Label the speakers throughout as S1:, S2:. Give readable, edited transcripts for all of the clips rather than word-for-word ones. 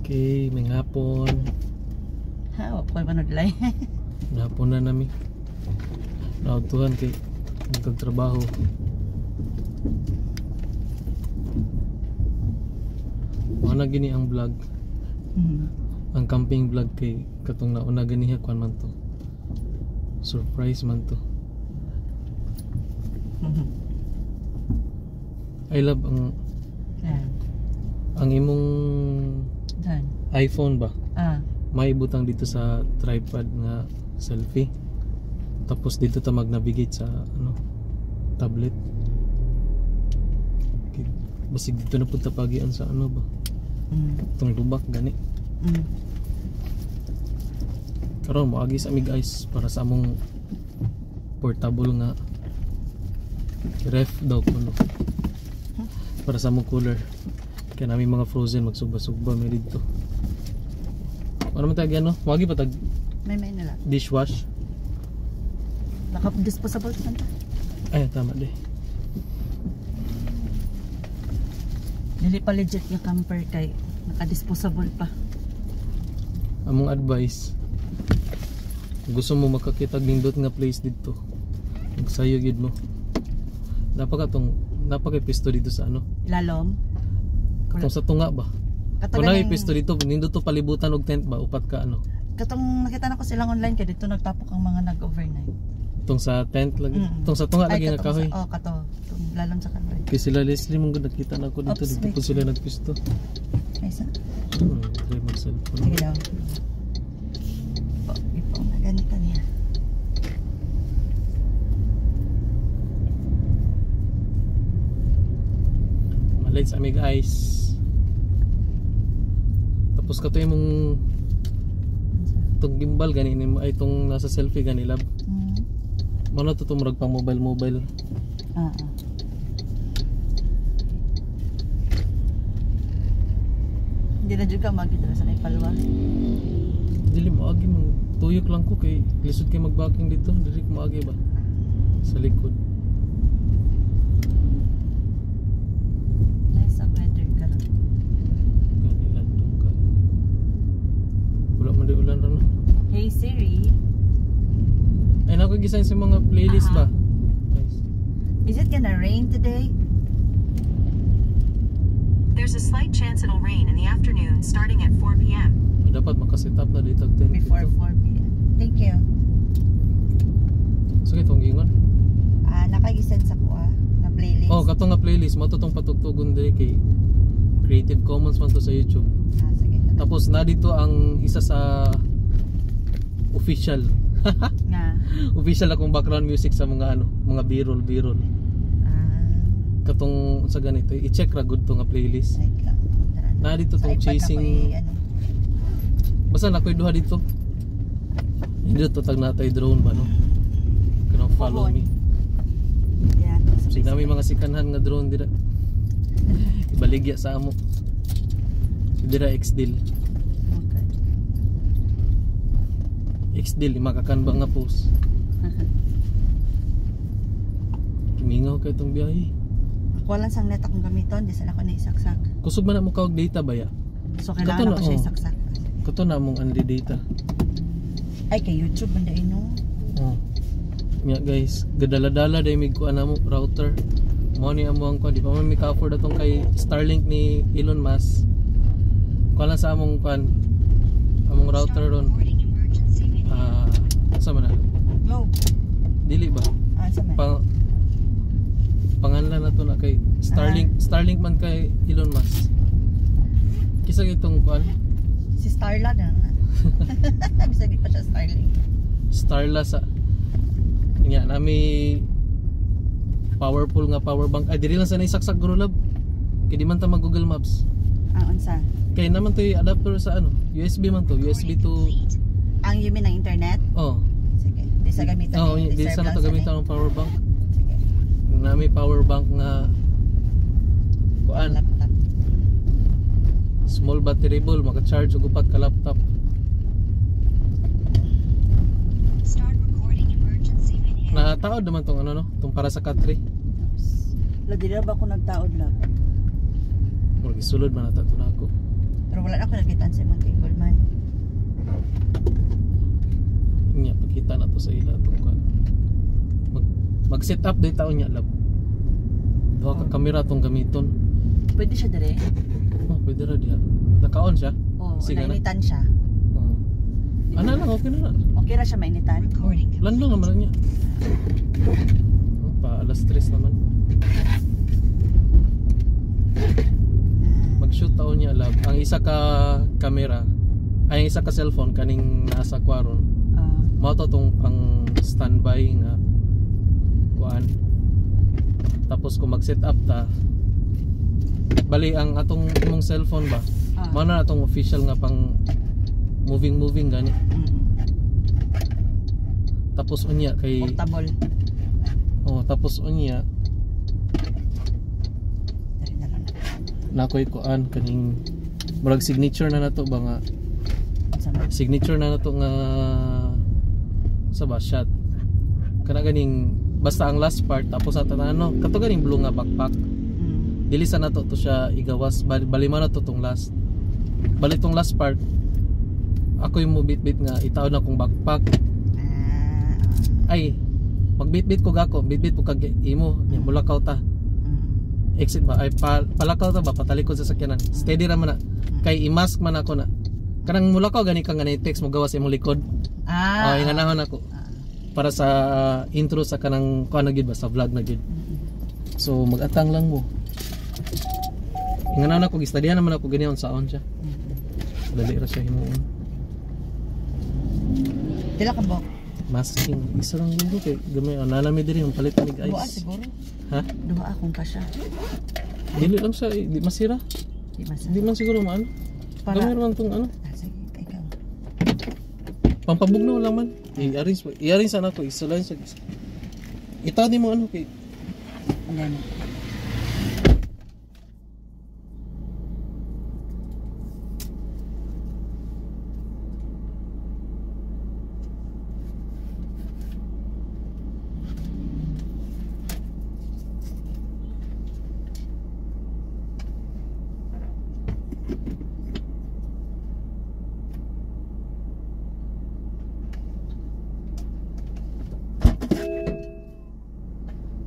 S1: Okay, may hapon.
S2: Ha, wa ko'y manudlay.
S1: Nahapon na nami. Naudtuhan kay nagtrabaho. Mao na gini ang vlog, ang camping vlog kay katong nauna ganiha kuan man to. Surprise man to. I love ang ang imong
S2: Done.
S1: iPhone ba?
S2: Ah,
S1: May ibutang dito sa tripod nga selfie. Tapos dito ta mag-navigate sa ano, tablet. Okay. Basig dito na punta pagian sa ano ba? Itong lubak gani. Karon moagi sa ami guys para sa among portable nga ref daw kuno. Para sa among cooler. Kaya namin mga frozen magsugba-sugba may dito. Ano man tag ano? Moagi pa tag
S2: May nila.
S1: Dishwash.
S2: Naka-disposable man ta.
S1: Ay, tama di.
S2: Dili pa legit nga camper kay naka-disposable pa.
S1: Among advice, kung gusto mo makakita nindot nga place dito, magsayo gyud mo. Napaka tong napaka pisto dito sa ano,
S2: Lalom.
S1: tong sa tunga ba?
S2: Kato
S1: Kung naay
S2: ganing-
S1: pisto dito, nindot to palibutan og tent ba, upat ka ano.
S2: Katong nakita na ko silang online kay dito nagtapok ang mga nag-overnight.
S1: Tong sa tent lagi, tong sa tunga lagi
S2: Ay,
S1: nga
S2: katong
S1: kahoy.
S2: Oh, kato. Tong lalom sa kahoy.
S1: Kay sila Leslie mong nakita na ako dito,
S2: Oops,
S1: dito
S2: wait.
S1: po sila nagpisto.
S2: Ay, sa.
S1: Try mag cellphone.
S2: Sige daw. Po, ipo na ganito niya.
S1: Malates ami guys. Tapos kato imong tong gimbal gani nimo ay tong nasa selfie gani lab. Mano to tumurag pang mobile mobile.
S2: Ah, ah. Hindi na jud ka magdala sa palwa.
S1: Dili mo agi mo tuyok lang ko kay lisod kay magbaking dito, dili ko maagi ba sa likod.
S2: Nice ang weather karon.
S1: Gani landong kay. Wala man di ulan ra no.
S2: Hey Siri,
S1: Ay nako gisign sa mga playlist ba.
S2: Ah.
S1: Nice.
S2: Is it gonna rain today?
S3: There's a slight chance it'll rain in the afternoon starting at 4 p.m.
S1: Ah, dapat makaset up na dito og tent
S2: Before
S1: dito.
S2: 4 p.m. Thank you.
S1: So kitong gingon.
S2: Ah, nakagisend sa kuha na playlist.
S1: Oh, kato nga playlist mo to tong patugtugon diri kay Creative Commons man to sa YouTube.
S2: Ah, sige.
S1: Tapos na dito ang isa sa official
S2: Nga.
S1: official akong background music sa mga ano, mga B-roll B-roll.
S2: Ah,
S1: Katong sa ganito, i-check ra good to nga playlist.
S2: Wait lang. Tara.
S1: Na dito
S2: Sa
S1: tong
S2: iPad
S1: chasing
S2: ako eh, ano.
S1: Basta na ako'y duha dito. Hindi to tag natay drone ba no? Kanang follow
S2: Pohon.
S1: me.
S2: Yeah.
S1: Sige nami mga sikanhan nga drone dira. Ibaligya sa amo. Dira X-deal.
S2: Okay.
S1: X-deal makakanba nga post. Kimingaw kay itong biyahe.
S2: Ako lang sang net akong gamiton, di sana ko na isaksak.
S1: Kusog man na mo kaog data ba ya?
S2: So
S1: Kato
S2: kailangan
S1: na,
S2: ako siya
S1: oh.
S2: isaksak.
S1: Kato na mong unli data.
S2: Ay, kay YouTube man dai no.
S1: Oh. Nya guys, gadala-dala day mig kuan mo router. Mo ni amo ang kuan di pa man mi ka-afford atong kay Starlink ni Elon Musk. Kuan lang sa among kuan among router ron. Ah, sa man na?
S2: Globe.
S1: Dili ba?
S2: Ah, sa man.
S1: Panganlan na to na kay Starlink, Starlink man kay Elon Musk. Kisa itong kuan
S2: Si Starla na nga. Bisag di pa siya Starlink.
S1: Starla sa nya nami powerful nga power bank. Ay diri lang sa naisaksak guro lab. Kay di man ta mag Google Maps.
S2: Ah, unsa?
S1: Kay naman to yung adapter sa ano, USB man to, USB to
S2: Ang you mean ang internet?
S1: Oh.
S2: Sige. Di sa gamitan.
S1: Oh,
S2: eh.
S1: di
S2: serve
S1: sa na
S2: lang
S1: to
S2: sa
S1: gamitan
S2: eh.
S1: ng power bank.
S2: Sige.
S1: Nami power bank nga kuan,
S2: Laptop.
S1: Small battery ball, maka-charge og upat ka laptop.
S3: Start recording emergency video.
S1: Nataod naman tong ano no, tong para sa Cat 3.
S2: Oops. La, di na ba ako nagtaod lang?
S1: Murag isulod man na to nako.
S2: Pero Pero wala na ako nakitaan sa imong table man.
S1: Nya pagkita na to sa ila tong kuan. Mag set up day taon niya, love. Duha ka kamera tong gamiton.
S2: Pwede siya dire.
S1: Oh, pwede ra diha. Naka-on siya.
S2: Oh,
S1: Sige na.
S2: nainitan siya.
S1: Oh. Ana lang, okay na na.
S2: Okay ra siya mainitan.
S3: Recording
S1: Landong
S3: complete.
S1: naman lang niya. Oh, pa alas 3 naman. Mag-shoot taon niya, love. Ang isa ka kamera, ay ang isa ka cellphone kaning nasa kwaron.
S2: Ah,
S1: Mao to tong pang standby nga kuan. Tapos kung mag-set up ta, bali ang atong imong cellphone ba?
S2: Ah.
S1: Mao na atong official nga pang moving moving gani. Tapos unya kay
S2: Portable.
S1: Oh, tapos unya
S2: Dari na lang.
S1: nakoy kuan kaning murag signature na nato ba nga
S2: Unsa man?
S1: signature na nato nga sa ba shot kana ganing basta ang last part tapos sa tanan ano kato ganing blue nga backpack. Dili sa nato to siya igawas, bali man nato tong last, bali tong last part ako yung mo bit-bit nga itaon na akong backpack.
S2: Ah,
S1: Ay, magbit-bit ko gako, bit-bit ko kag imo nya mulakaw ta. Exit ba ay palakaw ta ba patalikod sa sakyanan, steady ra man na kay i-mask man ako na kanang mulakaw gani kang gani text mo gawas imong likod.
S2: Ah.
S1: Oh, inganahon ako para sa intro sa kanang kuan na gyud ba sa vlog na gyud. So magatang lang mo. Inganahon ako, gistadihan naman ako ganyan saon siya. Dali ra siya himuon.
S2: Dila ka bok.
S1: Masking isa lang gyud kay gamay, oh, nanami diri yung palit mig
S2: Duha
S1: ice.
S2: siguro.
S1: Ha?
S2: Duha akong kasya.
S1: Dili lang siya eh, di masira.
S2: Di ba sa?
S1: Di man siguro maano.
S2: Para
S1: Gamay man tong ano.
S2: Ah, sige, ikaw.
S1: Pampabugnaw lang man. I-arrange i-arrange sana ko isa lang sa itaw ni mo ano kay
S2: And then,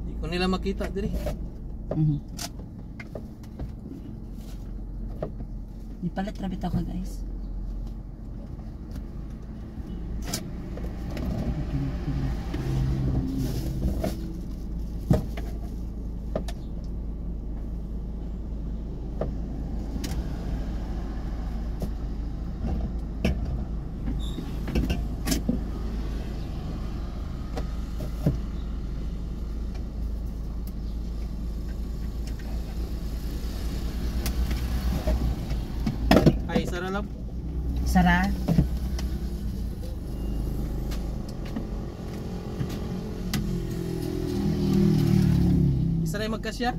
S1: Di ko nila makita diri.
S2: Nipalit ra bitaw ka, guys.
S1: Ay, sara lang.
S2: Sara.
S1: Isa rin magkasya?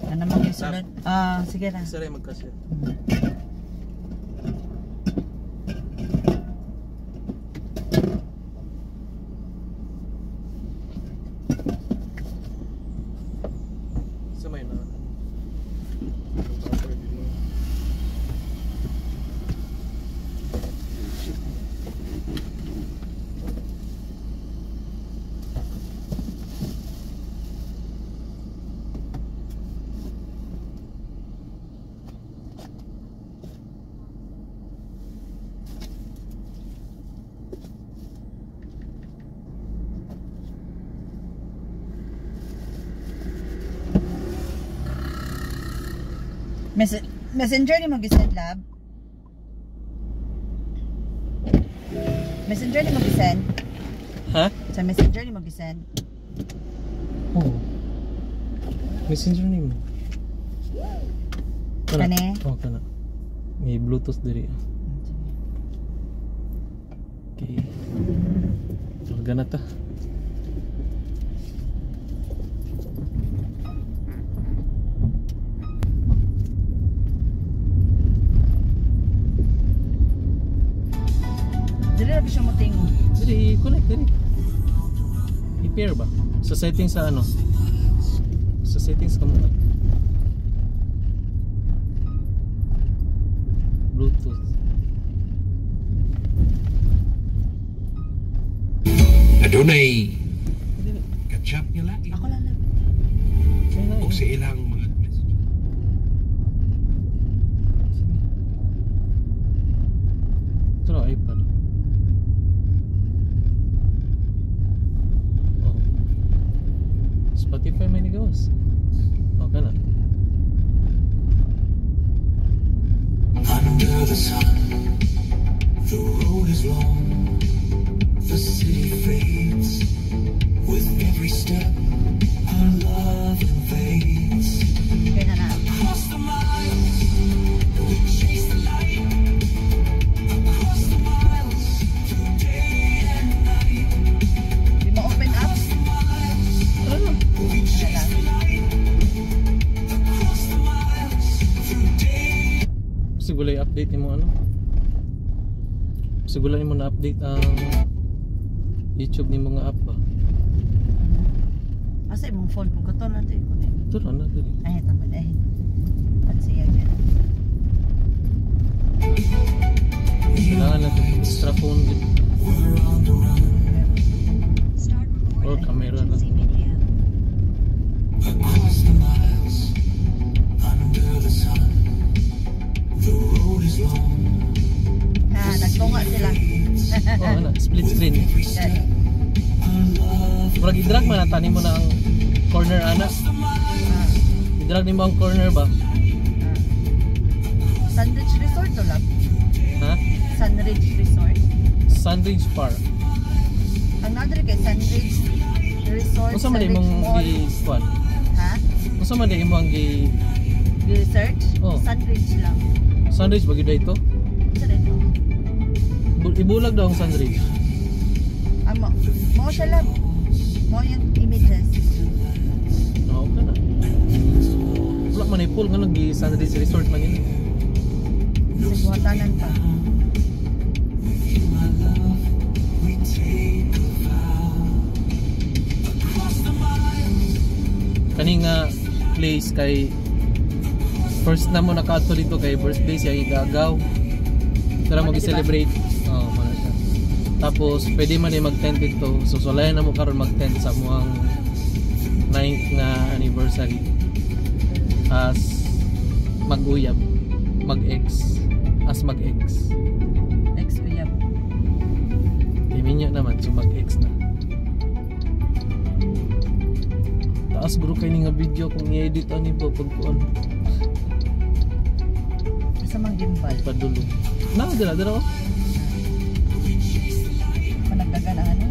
S2: Ano naman yung sulod? Ah, sige ra.
S1: Isa rin magkasya. Isa may na.
S2: Messenger ni mo gisend, lab. Messenger ni mo gisend.
S1: Ha?
S2: Sa messenger ni mo gisend.
S1: Oo. Messenger ni mo. Kana.
S2: Kani?
S1: Oo, kana. May Bluetooth diri. Okay. Larga na ta.
S2: Dili ra siya mo tingo.
S1: Diri, connect diri. I-pair ba? Sa settings sa ano? Sa settings ka muna.
S4: Sa ilang mga message.
S1: Sige. Ito na, iPad. Oh. Spotify may nigawas. Okay na.
S5: Under the sun, the road is long, the city fades. With every step, our love invades.
S2: Kaya na na.
S5: Across the miles, we chase the light. Across the miles, through day and night.
S2: Di mo open up?
S5: Across the miles, we chase the light. Across the miles, through day.
S1: Siguro i-update nimo ano? Siguro nimo na update ang YouTube nimo nga app ba?
S2: Asa imong phone kung kato na ito ko na.
S1: Ito na na dili.
S2: Ay, tama eh. At siya yan.
S1: Kailangan natin extra phone gid.
S5: We're on the run.
S3: Start
S1: Or
S3: recording
S1: camera lang.
S3: emergency media.
S5: Across the miles, under the sun, the road is long.
S2: Ha, nagtunga sila.
S1: Oh, ana, split screen.
S5: Every step, our love
S1: Murag i-drag man ata nimo na ang corner ana. I-drag nimo ang corner ba?
S2: Sunridge Resort to lang.
S1: Ha?
S2: Sunridge Resort.
S1: Sunridge Park.
S2: Ang nandre kay Sunridge Resort.
S1: Unsa man
S2: Sunridge
S1: imong
S2: Mall.
S1: gi kuan?
S2: Ha?
S1: Unsa man di imong gi
S2: Research?
S1: Oh.
S2: Sunridge lang.
S1: Sunridge ba gyud ito?
S2: Sa ito?
S1: Ibulag daw ang Sunridge.
S2: Amo. Mo siya lang. Mo yung images.
S1: No, okay na. Wala man ay pool nga gi Sunridge Resort man yun.
S2: Sa buhatanan pa.
S5: My love, we take a vow. Across the miles,
S1: Kani nga place kay first na mo nakaadto dito kay birthday siya igagaw. Tara
S2: Ano,
S1: mag-celebrate. Oo, oh, siya. Tapos pwede man ay mag-tent dito. So sulayan na mo karon mag-tent sa muang 9th nga anniversary as mag-uyab, mag-ex, as mag-ex.
S2: Ex uyab.
S1: Kay minyo naman, so mag-ex na. Taas guro kay ni nga video kung i-edit ani ba pag kuan
S2: Asa mang gimbal.
S1: Padulo. Na dira dira oh.
S2: Panagdagan ang ano?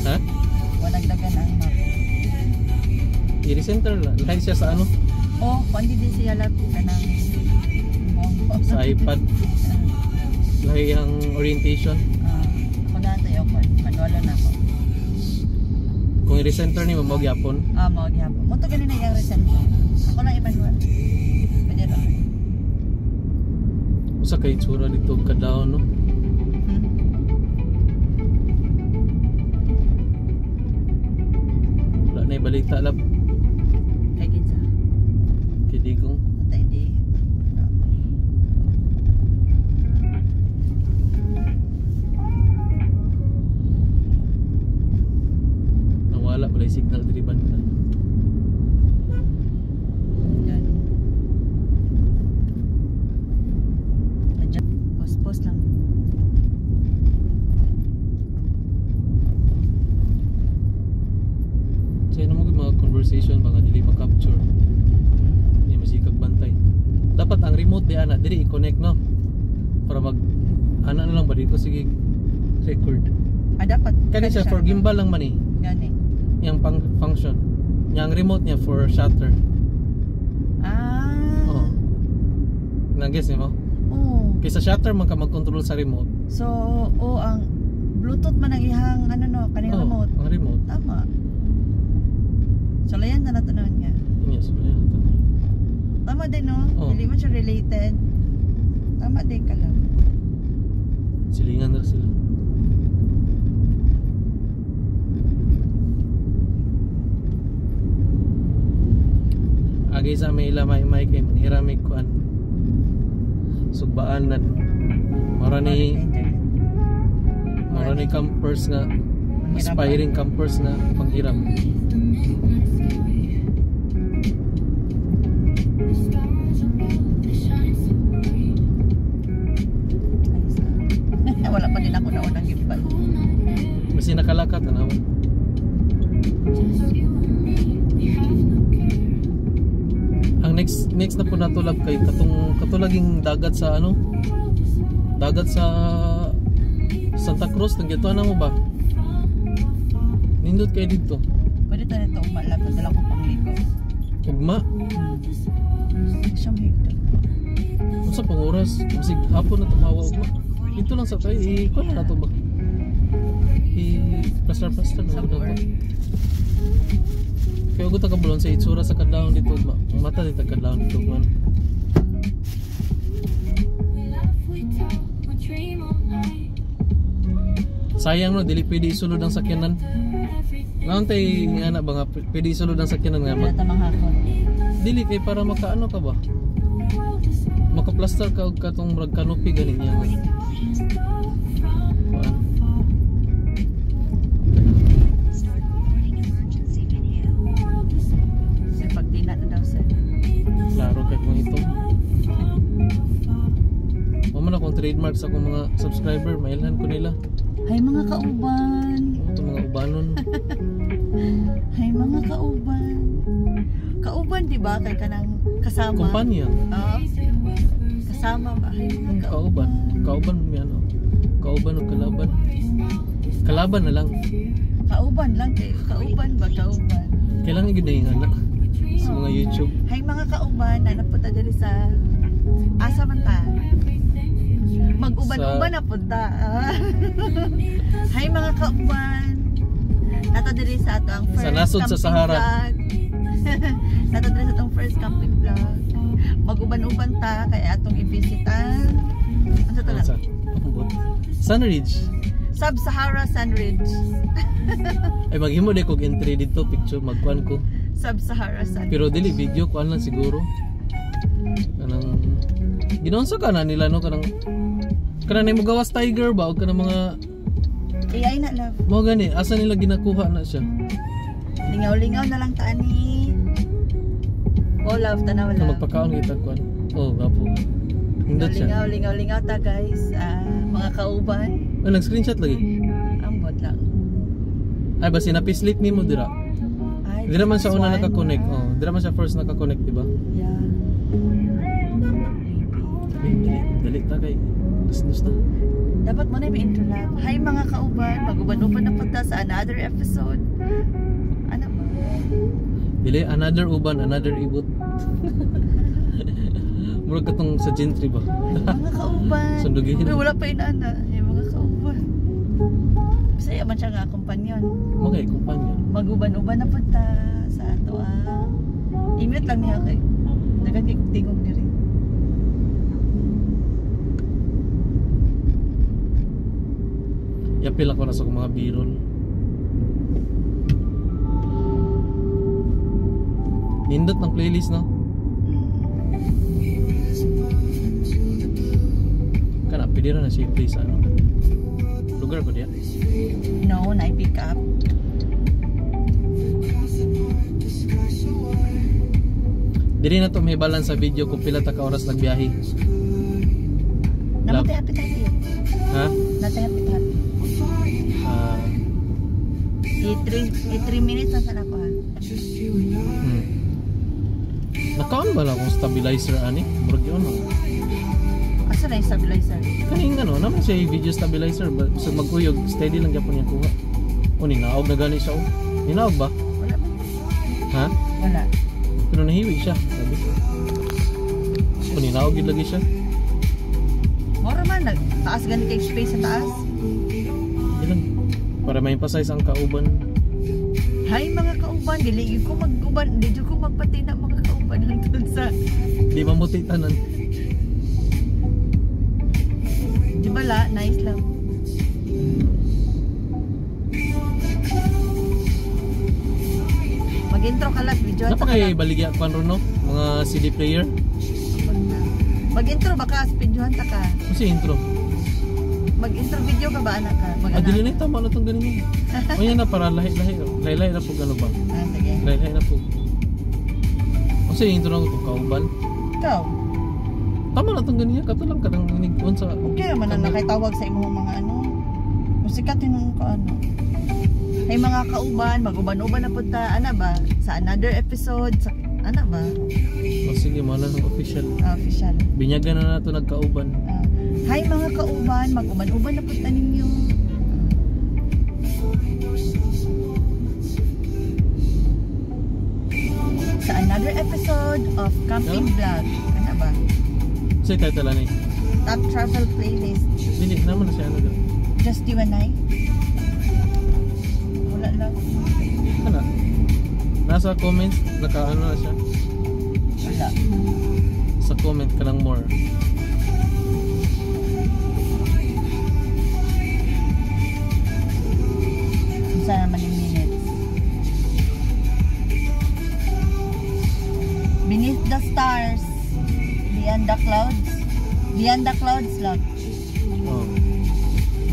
S1: Ha?
S2: Panagdagan ang map.
S1: I-recenter lang. Lahi siya sa ano?
S2: Oh, kuan di din siya lag kanang buong
S1: Sa iPad. Lahi ang orientation.
S2: Ah, ako na tayo ko. Manual na ako.
S1: Kung i-recenter ni mo mao gyapon.
S2: Ah, mao gyapon. Mo to gani na iyang recent. Ako lang i-manual. Pwede ra.
S1: Usa kay itsura dito kadlawon, no. Wala na balita lab
S2: Kay kinsa?
S1: Kay Digong.
S2: Atay di. No.
S1: Nawala wala signal diri banda.
S2: Yan. Post post lang.
S1: Sa ino mo mga conversation ba nga dili ma-capture. Hindi masikag bantay. Dapat ang remote di ana diri i-connect, no. Para mag ana na lang ba dito, sige record.
S2: Ah, dapat.
S1: Kani siya for gimbal lang man eh.
S2: Gani.
S1: Yang pang function. Yang remote niya for shutter.
S2: Ah.
S1: Oh. Na-guess mo?
S2: Oh.
S1: Kaysa shutter man ka mag-control sa remote.
S2: So, oh, ang Bluetooth man ang ihang ano no, kaning
S1: Oh,
S2: remote.
S1: ang remote.
S2: Tama. So, layan na nato naman niya.
S1: Yes, yun ito.
S2: Tama din, no?
S1: Oh.
S2: Dili man siya related. Tama din ka lang.
S1: Silingan na sila. Agay sa may ila may may kay manghira may kuan. Sugbaan na. Mara ni
S2: Internet.
S1: Mara ni campers nga
S2: Manghiram
S1: aspiring campers nga panghiram. Ang next next na po natulab kay katong katulaging dagat sa ano? Dagat sa Santa Cruz, nagyatuan na mo ba? Nindot kay dito.
S2: Pwede tayo nito umalap. Padala ko pangligo.
S1: Ugma.
S2: Siya mahigdo.
S1: Unsa pang oras? Bisig hapon na tumawa ugma. Dito lang sa tayo, i kuan na to ba? I plaster plaster na
S2: Sa
S1: na to.
S2: board.
S1: Kaya ugot ka bulon sa itsura sa kadlawon dito ugma. Ang mata dito kadlawon dito ugma. Sayang no, dili pwede isulod ang sakyanan. Naon tay nga na ba nga pwede isulod ang sakyanan nga
S2: Wala
S1: mag
S2: tamang hakon.
S1: dili kay para makaano ka ba? Makaplaster ka og katong murag canopy ganin niya nga. Kuan.
S3: Start recording emergency video.
S2: Sir, pagtina na daw, sir.
S1: Klaro kay kung ito. Mao man akong trademark sa akong mga subscriber, mailhan ko nila.
S2: Hi mga kauban.
S1: Ito mga ubanon.
S2: Hi mga kauban. Kauban, di ba? Kay kanang kasama.
S1: Kumpanya.
S2: Oo. Kasama ba? Hi mga
S1: Kauban.
S2: kauban.
S1: Kauban may ano. Kauban o kalaban. Kalaban na lang.
S2: Kauban lang kay kauban ba kauban.
S1: Kailangan gyud na yung anak sa mga YouTube.
S2: Hi mga kauban, na napunta diri sa asa man ta? Mag-uban-uban na punta. Hi mga kauban. Nata diri sa ato ang first
S1: Sa nasod sa
S2: camping
S1: Sahara.
S2: vlog. Nata diri sa atong first camping vlog. Mag-uban-uban ta kay atong i-visit ang ano to lang?
S1: Sa ambot. Sunridge.
S2: Sub-Sahara Sandridge.
S1: Ay maghimo day kog entry dito picture magkuan ko.
S2: Sub-Sahara Sandridge.
S1: Pero dili video kuan lang siguro. Kanang ginaunsa ka na nila no kanang kanang nimo gawas tiger ba o kanang mga
S2: AI na love.
S1: mo gani asa nila ginakuha na siya.
S2: Lingaw-lingaw na lang ta ani. Oh love, tanaw
S1: Kung
S2: love.
S1: magpakaon kita kuan. Oh, gapo. Hindot siya.
S2: Lingaw, lingaw, lingaw ta guys. Ah, mga kauban.
S1: Oh, nag-screenshot lagi.
S2: Ambot lang.
S1: Ay basi napislip nimo dira.
S2: Ay,
S1: Dira man
S2: this
S1: siya una
S2: one.
S1: nakakonect. Oh, dira man siya first nakakonect, di ba?
S2: Yeah.
S1: Ay, dali, dali ta kay nus na.
S2: Dapat mo na may intro lang. Hi mga kauban, mag-uban-uban na punta sa another episode. Ano ba?
S1: Dili another uban, another ibot. Murag katong sa gentry ba?
S2: Hi mga kauban.
S1: Sundugin.
S2: Uy, wala pa inaana. Hi mga kauban. Bisaya man siya nga kompanyon.
S1: Mga kumpanya.
S2: Mag-uban-uban na punta sa ato ah. I-mute lang niya kay. Dagan kay kog tingog diri.
S1: Yapil ako na sa akong mga birol. Nindot ng playlist, no? Kana, pwede ra na siya i-play sa ano. Lugar ko diya.
S2: No, na pick up.
S1: Dili na to may balance sa video kung pila ta ka oras nagbiyahe.
S2: Namatay happy happy.
S1: Ha?
S2: Natay happy happy.
S1: Ah,
S2: I 3 minutes na sana ko ha.
S1: Nakaon ba lang akong stabilizer ani? Murag yun. No?
S2: Asa na yung stabilizer?
S1: Kaning ano, naman siya yung video stabilizer ba? So magkuyog, steady lang gyapon niya kuha. O ninaog na gani siya. Oh. Ninaog ba?
S2: Wala ba?
S1: Ha?
S2: Wala.
S1: Pero nahiwi siya, sabi. O ninaog yun lagi siya.
S2: Moro man, nag taas gani kay space sa taas.
S1: Ilan? Para ma-emphasize ang kauban.
S2: Hi mga kauban, dili gyud ko mag-uban, di jud ko magpatina mga kauban hangtod sa
S1: Di mamuti tanan.
S2: Di ba la, nice lang. Mag-intro ka lang, video
S1: Napa kay baligya kwan ron no? Mga CD player.
S2: Mag-intro ba ka, videohan ta ka.
S1: Ano si intro?
S2: Mag-intro video ka ba anak ka? Mag
S1: Ah, dili na tama na tong ganun. O yan na para lahi-lahi. Lahi-lahi na po gano ba?
S2: Ah, sige.
S1: Lahi-lahi na po. Ano si intro na itong kauban?
S2: Ikaw,
S1: Tama na itong ganyan. Kato lang ka nang inigkuhan sa...
S2: okay naman na nakitawag sa imong mga ano. Musikat yun ka ano. Hey mga kauban, mag-uban-uban na punta, ana ba? Sa another episode, sa Ano ba?
S1: O sige, mo na ng official.
S2: Ah, official.
S1: Binyagan na nato nagkauban.
S2: Ah, hi mga kauban, mag-uban-uban na punta ninyo. Sa another episode of Camping Vlog. Ano ba?
S1: Sa title ani.
S2: Top Travel Playlist.
S1: Dili naman na siya ano dili.
S2: Just you and I. Wala lang.
S1: Kana. Nasa comments naka ano na siya.
S2: Wala.
S1: Sa comment ka lang more.
S2: Unsa naman yung minutes? Beneath the stars, beyond the clouds. Beyond the clouds lang.
S1: Oh.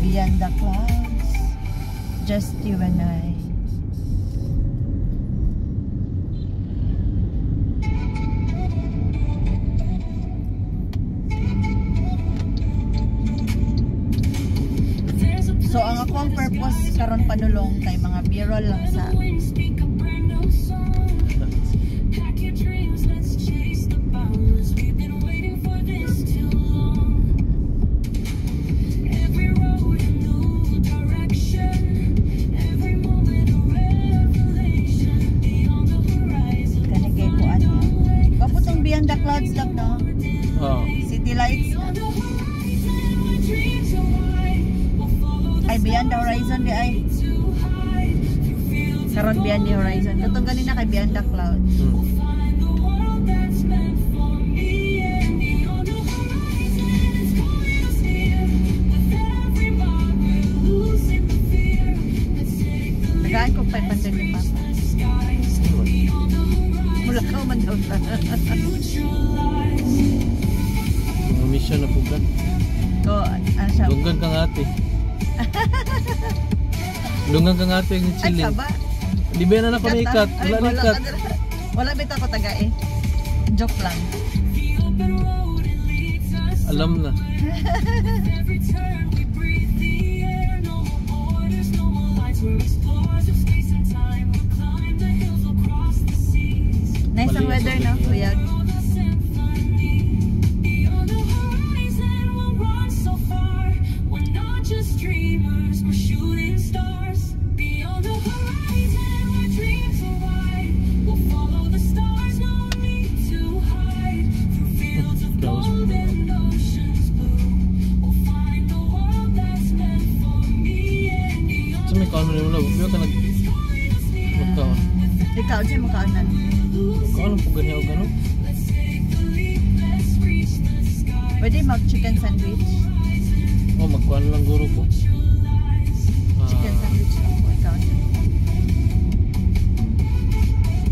S2: Beyond the clouds, just you and I. So ang akong purpose karon padulong kay mga B-roll lang sa
S5: Pack your dreams, let's chase the boundless. We've been waiting for this too long. Every road a new direction, every moment a revelation. Beyond the horizon,
S2: Kani kay kuan niya. Gwapo tong Beyond the Clouds lang, no?
S1: Oh.
S2: City lights.
S5: beyond the horizon, where dreams are wide. We'll follow the
S2: Ay, Beyond the Horizon di ay.
S5: to hide through fields of
S2: Karon Beyond the Horizon. Katong ganina kay Beyond the Clouds.
S5: Find the world that's meant for me and beyond the horizon, it's calling us here. With every mile we're losing the fear. Let's take the leap,
S2: Tagaan ko 500 ni Papa.
S5: the skies. Beyond the horizon,
S2: Mulakaw man daw ta.
S5: future lies.
S1: Mga mission na po ka.
S2: So, ano siya?
S1: Dunggan kang ate. Dunggan kang ate ng
S2: Ay,
S1: chilling.
S2: saba.
S1: Di ba na na kami ikat?
S2: Ay,
S1: Wala na
S2: wala
S1: ikat.
S2: ka dira. Wala bitaw ko taga eh. Joke lang.
S5: The open road, it leads us
S1: Alam na.
S5: Every turn we breathe the air. No more borders, no more lines. We're explorers of space and time. We'll climb the hills, we'll cross the seas.
S2: Nice ang
S1: Mali
S2: weather,
S1: ang
S2: no?
S1: sabi niya.
S2: Kuyag.
S5: World a symphony. Beyond the horizon, we'll run so far. We're not just dreamers, we're shooting stars. Beyond the horizon, where dreams are wide. We'll follow the stars, no need to hide. Through fields of
S1: That was-
S5: gold and oceans blue. We'll find the world that's meant for me and beyond.
S1: Sa may kaon mo nila, biyo ka nag
S5: It's calling us near.
S1: magkaon.
S2: Ikaw, siya makaonan.
S1: Kaon po ganyan og ano?
S5: Let's take the leap, let's reach the sky.
S2: Pwede mag chicken sandwich.
S1: Oh, magkuan lang guro ko. Ah,
S2: Chicken sandwich lang po. Ikaw.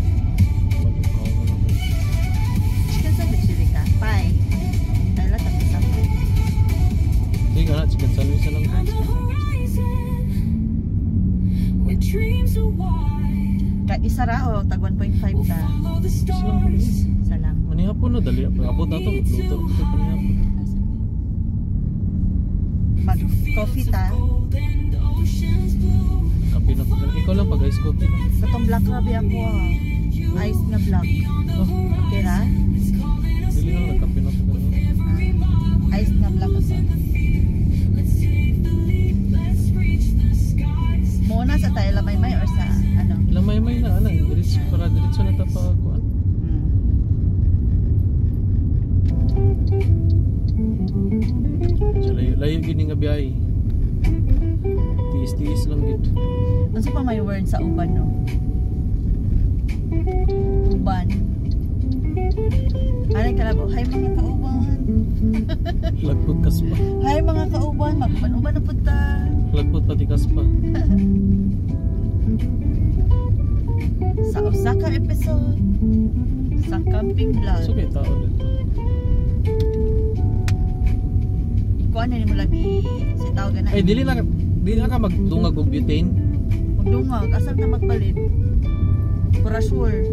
S1: Kaon na lang.
S2: Chicken sandwich dili ka. Pie. Dala tapos sa
S1: Sige ka na, chicken sandwich na lang.
S2: Ah,
S5: On the
S2: chicken sandwich.
S5: horizon, where dreams are wide,
S2: Ka isa ra o tag 1.5
S5: we'll
S2: ta.
S5: follow the stars.
S2: Salam.
S1: Manihapon na dali. Abot na to, magluto na to panihapon.
S2: Ah, sige. Mag coffee ta.
S5: Gold and oceans blue.
S1: Kape na ko. Ikaw lang pag ice coffee na.
S2: Katong black rabi ako ah. Ice na black.
S1: Oh,
S2: Okay ra?
S5: It's calling us
S1: dili na lang nagkape na to ganun.
S5: every mile.
S2: Ah, ice na black ako.
S5: Let's take the leap, let's reach the skies.
S2: Muna sa tayo lamay-may or sa ano?
S1: Lamay-may na ana, diretso para diretso na ta pa kuan. So layo layo gini nga biyahe. Tiis-tiis lang gid.
S2: Unsa pa may word sa uban, no? Uban. Anay kalabo, hi mga kauban.
S1: Lagpot kaspa.
S2: Hi mga kauban, mag-uban-uban na pud ta.
S1: Lagpot pati kaspa.
S2: Sa Osaka episode sa camping vlog.
S1: So kay tao dito.
S2: Ikuan na nimo labi si tawag na.
S1: Ay dili na ka magdungag og butane.
S2: Magdungag, asal ta magpalit? Para sure.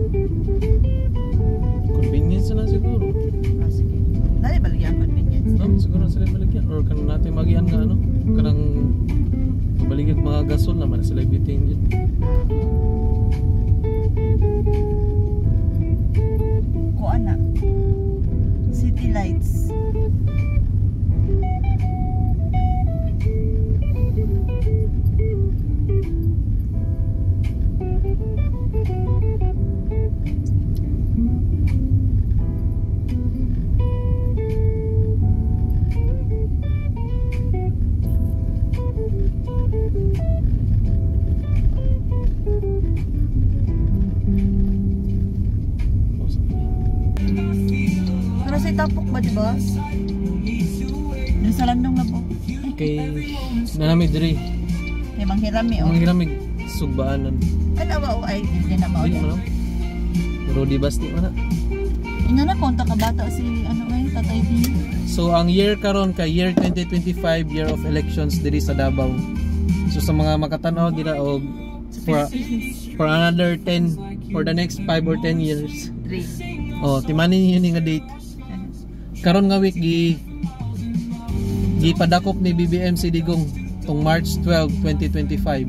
S1: Convenience na lang siguro.
S2: Ah, sige. Dali baligya ang convenience.
S1: No, siguro na sila baligyan or kanang natin magian nga ano, kanang baligyan mga gasol naman sila butane yun.
S2: Ah. lights. Pero sa tapok ba, di ba? Doon sa landong na po.
S1: Kay nanami diri.
S2: Kay manghirami oh.
S1: Ang hiramig sugbaanan.
S2: Kanawa o ay hindi na mao.
S1: Di mo no? Pero di basti man na.
S2: Ina na konta ka bata si ano ay Tatay D.
S1: So ang year karon kay year 2025, year of elections diri sa Davao. So sa mga makatanaw dira og for another 10, for the next 5 or 10 years.
S2: 3.
S1: Oh, timanin niyo ni nga date. Karon nga week gipadakop ni BBM si Digong tong March 12, 2025.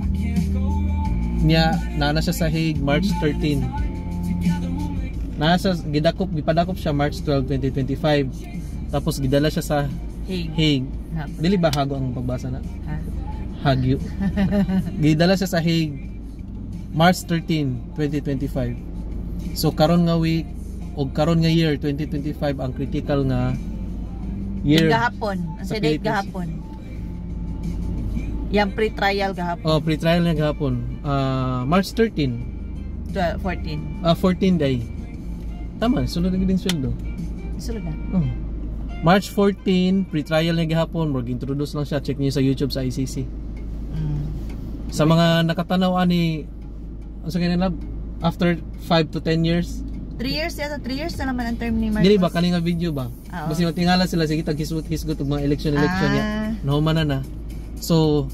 S1: Niya naa na siya sa Hague March 13. Naa siya gipadakop siya March 12, 2025. Tapos gidala siya sa
S2: Hague.
S1: Hague. Dili ba hago ang pagbasa na?
S2: Ha?
S1: Hagyo. Gidala siya sa Hague March 13, 2025. So karon nga week og karon nga year 2025 ang critical nga year.
S2: Gahapon. Ang
S1: Sa
S2: sa date
S1: Philippines.
S2: gahapon. Yang pre-trial gahapon.
S1: Oh, pre-trial na gahapon. March 13,
S2: 12, 14.
S1: 14 day. Tama, sunod na gid yung sweldo.
S2: Sulod na.
S1: Oh. March 14, pre-trial na gahapon, murag introduce lang siya, check niyo sa YouTube sa ICC. Sa mga nakatanaw ani unsa kay nila after 5 to 10 years?
S2: 3 years yata, 3 years na naman ang term ni Marcos.
S1: Dili ba kani nga video ba?
S2: Oo.
S1: Basta matingala sila sige tag hisgot og mga election election niya. Nahuman na na. So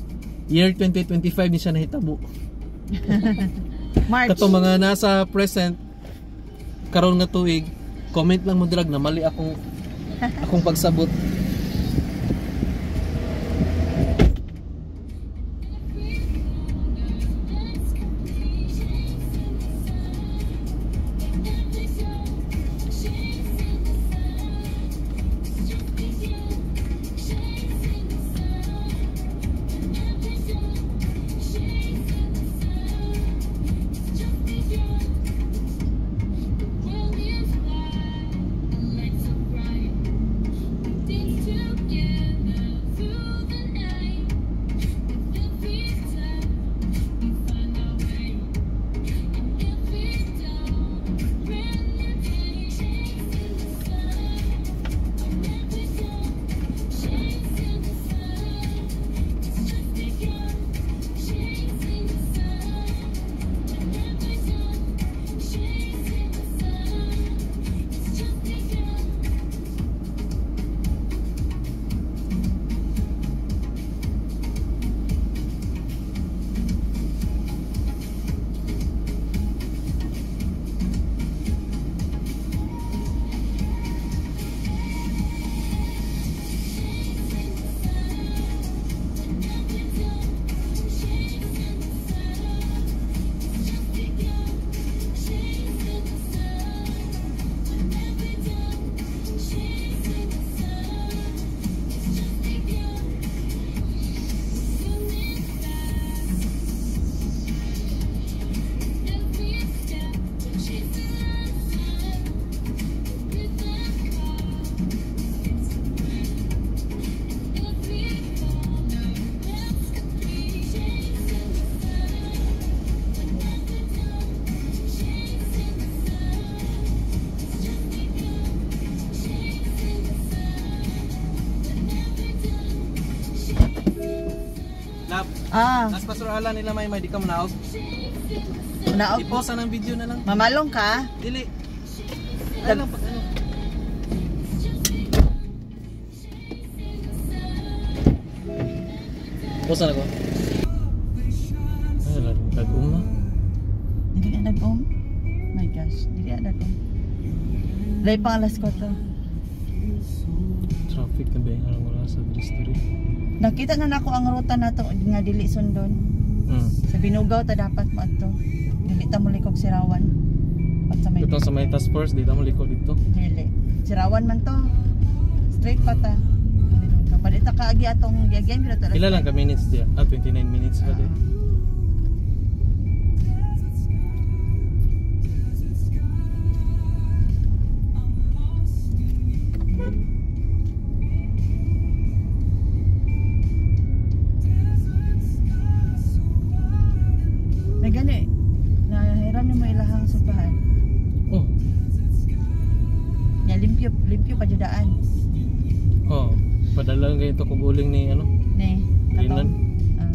S1: year 2025 ni siya nahitabo.
S2: March.
S1: Kato mga nasa present karon nga tuig, comment lang mo dirag na mali akong pagsabot. Lap,
S2: Ah,
S1: as Pastor Alan nila may di ka manaog.
S2: Naog.
S1: I-pause ang video na lang.
S2: Mamalong ka?
S1: Dili. Ay lang pag ano. Pause na ko. Ay, nag-um na.
S2: Dili ka nag-um? My gosh, dili ka nag-um. Lay pang alas 4.
S1: Traffic na ba yung arang wala sa diri?
S2: Nakita na nako ang ruta nato nga dili sundon. Sa Binugaw ta dapat mo adto. Dili ta molikog Sirawan. Pat sa may
S1: Ito sa may task force, dito mo likod dito.
S2: dili. Sirawan man to. Straight pa ta. Palita ka agi atong giagyan pero talaga.
S1: Pila lang ka minutes diya? Ah, 29 minutes pa di.
S2: Na gani. Nahiram nimo ilahang subahan.
S1: Oh.
S2: Nya limpyo, limpyo pa judaan.
S1: Oh, padala lang ganito kog uling ni ano?
S2: Ne.
S1: Linan.
S2: Ah.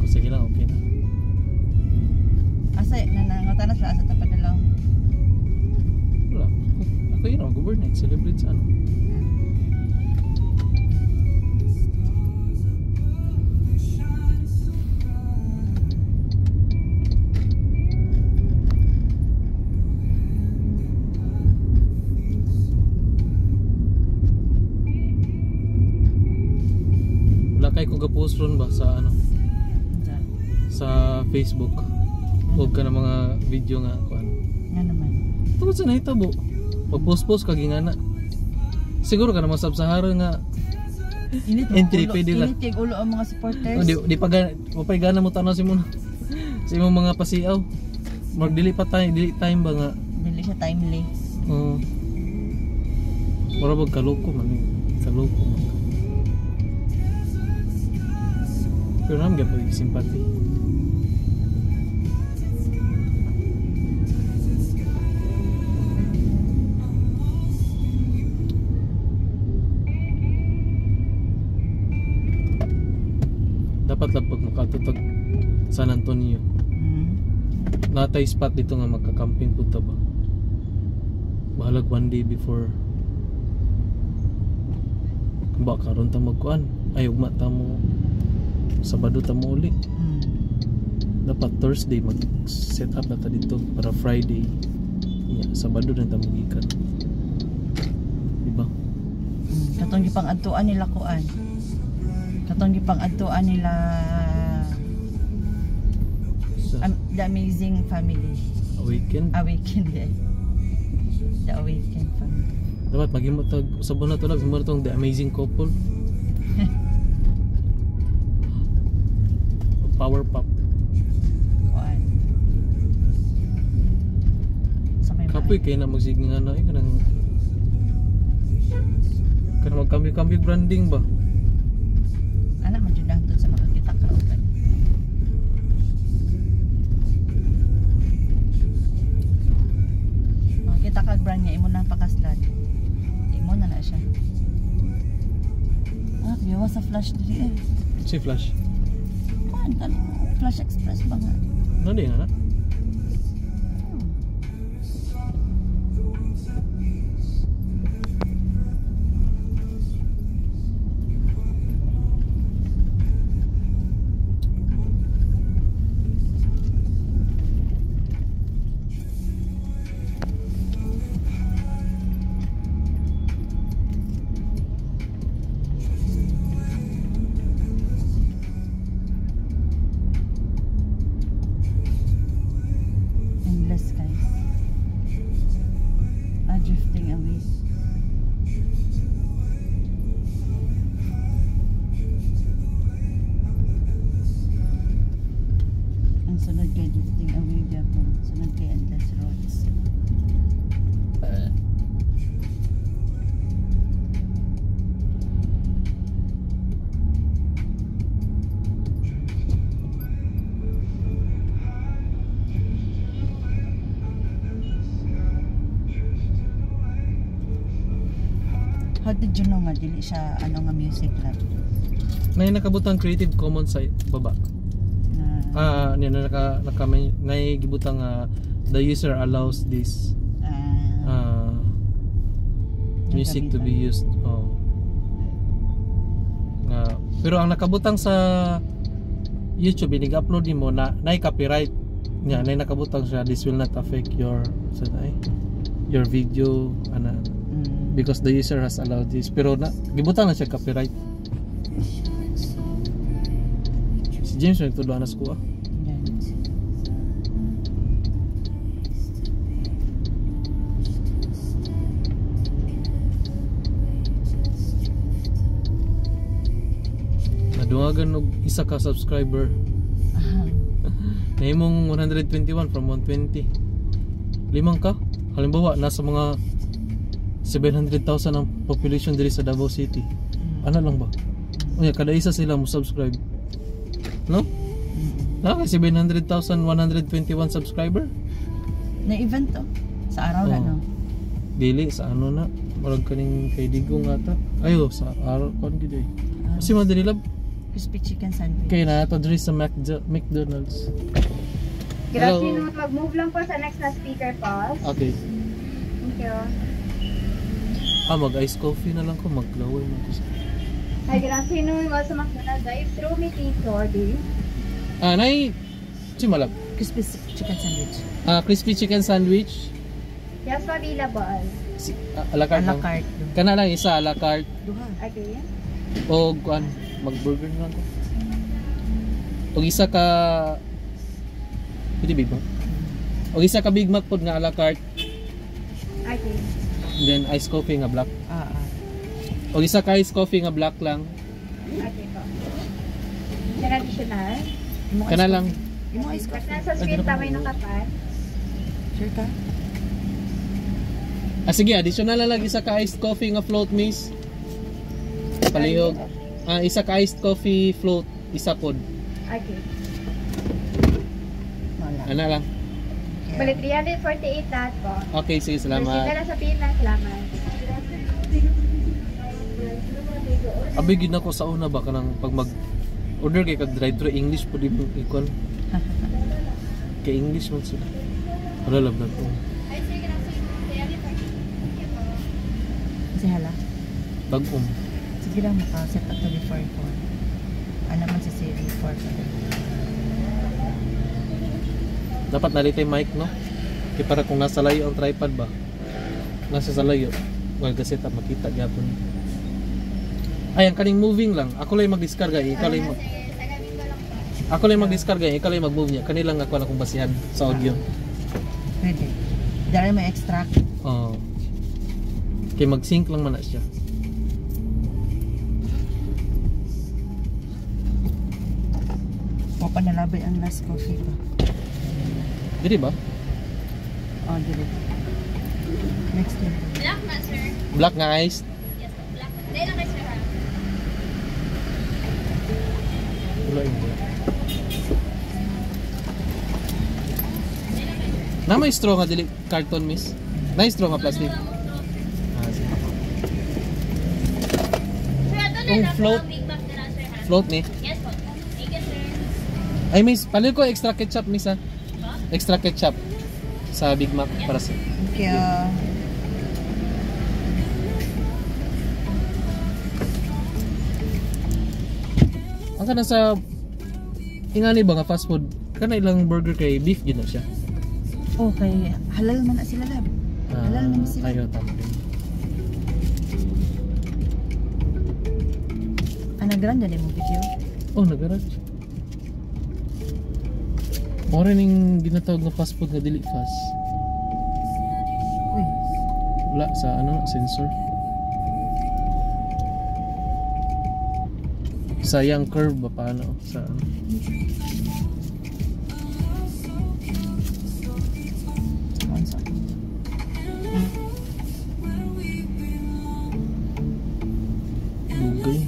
S1: Kung sige lang, okay na.
S2: Asa na nangutana sila asa ta padala.
S1: Wala. Ako yun, ako overnight celebrate sa ano. Wala kay ko ga-post ron ba sa ano, sa Facebook o ka ng mga video nga kuan.
S2: Nga naman.
S1: Tungod sa nahitabo. Pag-post-post ka gingana. Siguro ka na mga sub-Sahara nga
S2: Init
S1: entry
S2: ulo,
S1: pwede ra.
S2: Init kay ulo ang mga supporters.
S1: Oh, di pa wa pay gana mo tanaw si mo sa imong mga pasiaw. Mag dili pa tayo, dili time ba nga.
S2: Dili siya timely.
S1: Oo. Mura bag kaloko man eh. Kaloko man. Pero naman gyud simpati. Dapat lang pag makatutag San Antonio. Natay spot dito nga magka-camping punta ba? Bahalag one day before. Ba karon ta magkuan. Ay ugma ta mo Sabado ta mo uli. Dapat Thursday mag set up na ta dito para Friday. Yeah, Sabado na ta mogikan. Diba?
S2: Katong gipang-adtuan nila kuan. Katong gipang-adtuan nila
S1: Sa
S2: The Amazing Family.
S1: Awakened.
S2: Awakened eh. The Awakened Family.
S1: Dapat maghimo tag usabon na to lang himo tong The Amazing Couple. Power pop.
S2: Kuan. Sa may
S1: Kapoy kay na magsige nga na eh kanang kanang magkambyo-kambyo branding ba?
S2: Ana man jud hantod sa makakita ka og makakita ka brand niya imo na pakaslan. Imo na na siya. Ah, biyawa sa Flash diri eh.
S1: Si Flash.
S2: Kuan kan Flash Express ba nga?
S1: Ano di nga na?
S2: Endless guys. Ah, drifting away. Ang sunod kay drifting away gyapon. Sunod kay endless roads. How did you know nga dili siya ano nga music lab?
S1: Nay nakabutang Creative Commons sa baba.
S2: Na
S1: Ah, niya na naka naka nay gibutang the user allows this music to be used. Oh. Nga pero ang nakabutang sa YouTube inig-upload nimo na nay copyright niya, nay nakabutang siya, this will not affect your sa ay, your video ana because the user has allowed this, pero na gibutang na siya copyright. Si James nagtuloan na sa kuha.
S2: Yan.
S1: Nawagan og isa ka subscriber. Nahimong 121 from 120. Limang ka? Halimbawa, nasa mga 700,000 ang population diri sa Davao City. Ano lang ba? Unya, kada isa sila mo subscribe. No? Na 700,121 subscriber?
S2: Na event to. Sa araw na
S1: Oh.
S2: no.
S1: Dili sa ano na, murag kaning kay Digong ata. Ayo sa araw kon gid eh.
S2: Ah,
S1: Kasi man dili lab
S2: crispy chicken sandwich.
S1: kay na to diri sa McDonald's.
S4: Good
S1: Hello.
S4: afternoon. Mag-move lang po sa next na speaker po.
S1: Okay.
S4: Thank you.
S1: Ah, mag ice coffee na lang ko, maglaway man ko sa.
S4: Hi, good afternoon. Welcome to McDonald's drive-thru. May take to order.
S1: Ah, nay si malab.
S2: Crispy chicken sandwich.
S1: Ah, crispy chicken sandwich.
S4: Yes, available.
S1: Si, a la carte
S2: A la
S1: lang.
S2: carte.
S1: Kana lang isa a la carte
S2: Duha.
S4: Okay.
S1: o kuan mag-burger na lang ko. Og isa ka. Pwede Big Mac? Og isa ka Big Mac pod nga a la carte.
S4: Okay.
S1: And then ice coffee nga black.
S2: Ah, ah.
S1: Og isa ka ice coffee nga black lang.
S4: Okay po. Yan additional.
S2: Imo ice
S1: Kana lang.
S2: coffee. Imo ice
S4: Mas
S2: coffee.
S4: nasa screen tamay ng kapan.
S2: Sure ka?
S1: Ah, sige, additional na lang isa ka iced coffee nga float, miss. Palihog. Ah, isa ka iced coffee float, isa pod.
S4: Okay.
S2: Wala.
S1: Ana lang.
S2: Okay.
S4: Bali, 348 lahat po.
S1: Okay, sige,
S4: Proceed na
S1: salamat.
S4: lang sa pila. Salamat.
S1: Abi gid nako sa una ba kanang pag mag order kay kag drive-thru English pud imong ikon. Kay English man sila. Wala lab na to.
S4: Hi, sir. Good afternoon. 348. Thank you po.
S2: Kasi hala.
S1: Bag-om.
S2: Sige lang maka-set up to before 4. Ano man si Siri 4 pa rin.
S1: Dapat nalitay mic, no? Kay para kung nasa layo ang tripod ba. Nasa sa layo. Well, kasi ta makita gyapon. Ay, ang kaning moving lang. Ako lang magdiskarga, eh. Ikaw lang mag Ako lang magdiskarga, eh. Ikaw lang mag-move niya. Kanilang ako na akong basihan sa audio.
S2: Pwede. Dahil may extract.
S1: Oo. Kay mag-sync lang man na siya.
S2: O pa nalabay ang last coffee pa.
S1: Dili ba?
S2: Oh, dili. Next time.
S6: Black na, sir.
S1: Black nga ice.
S6: Yes, black. Dahil lang kay sir, ha?
S1: Wala yun. Na may straw nga dili carton, miss. Na straw nga plastic. Ah, sige.
S6: Sir, ato na
S1: Kung
S6: lang
S1: float.
S6: po ang Big Mac na lang, sir, ha?
S1: Float ni.
S6: Yes po. Thank you, sir.
S1: Ay, miss, palit ko extra ketchup, miss ha. Extra ketchup sa Big Mac para sa
S2: Thank you.
S1: Ang kana sa ingani ba nga fast food kana ilang burger kay beef gid na siya.
S2: Okay. Halal man na sila lab. Halal man sila.
S1: Ayo tama din.
S2: Ah, nagranda din mo video.
S1: Oh, nagarage. Mora ning ginatawag nga fast food nga dili fast.
S2: Uy,
S1: Wala sa ano sensor. Sayang curve ba paano sa ano?
S2: Ano sa?
S1: Dugay.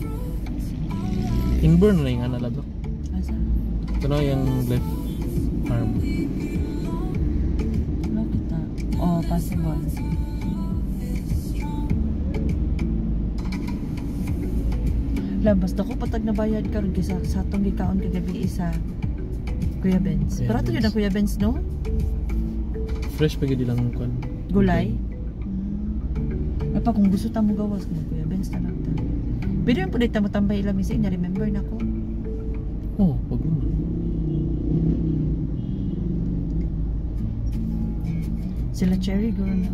S1: Inburn na yung ano labo.
S2: Asa?
S1: Ito na yung left arm.
S2: Wala kita. Oh, possible. La, basta ko patag na bayad karon kaysa sa atong gikaon kagabi isa Kuya Benz.
S1: Kuya
S2: Pero ato yun
S1: Benz.
S2: ang Kuya Benz, no?
S1: Fresh pa gyud ilang kwan.
S2: Gulay. Apa kung gusto ta mo gawas mo Kuya Benz na lang ta. Pero yung pwede ta mo tambay ilang misa na remember na ko.
S1: Oh, pag mo.
S2: Sila Cherry girl na.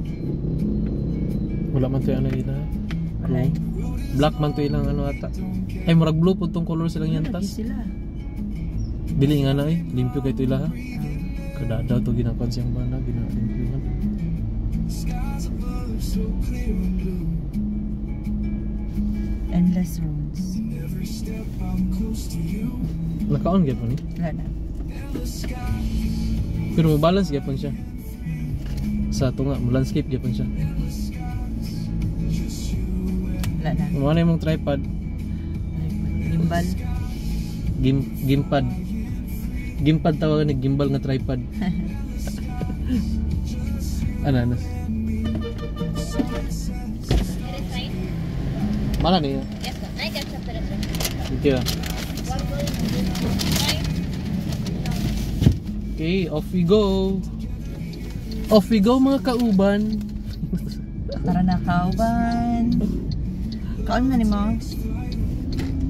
S1: Wala man to yung ano ila.
S2: Wala. eh.
S1: Black man to ilang ano ata. Ay, murag blue po tong color silang
S2: Lagi
S1: yantas.
S2: sila.
S1: Dili nga na eh. Limpyo kay to ila ha. Kada daw to ginakuan siyang bana, ginalimpyuhan.
S5: Skies above so clear and blue.
S2: Endless roads.
S1: Naka-on gyapon ni.
S2: Wala na.
S1: Pero mo balance gyapon siya. Sa tunga, mo landscape gyapon siya.
S2: Wala na.
S1: Mo na imong tripod,
S2: Gimbal.
S1: Gimpad. Gimpad tawagan ni gimbal nga tripod. Ano ano?
S6: It is right?
S1: Mala niya.
S6: Yes, sir. I get sir.
S1: Thank you.
S6: One going. Right?
S1: Okay, off we go. Off we go, mga kauban.
S2: Tara na, kauban. Kaon na ni mo.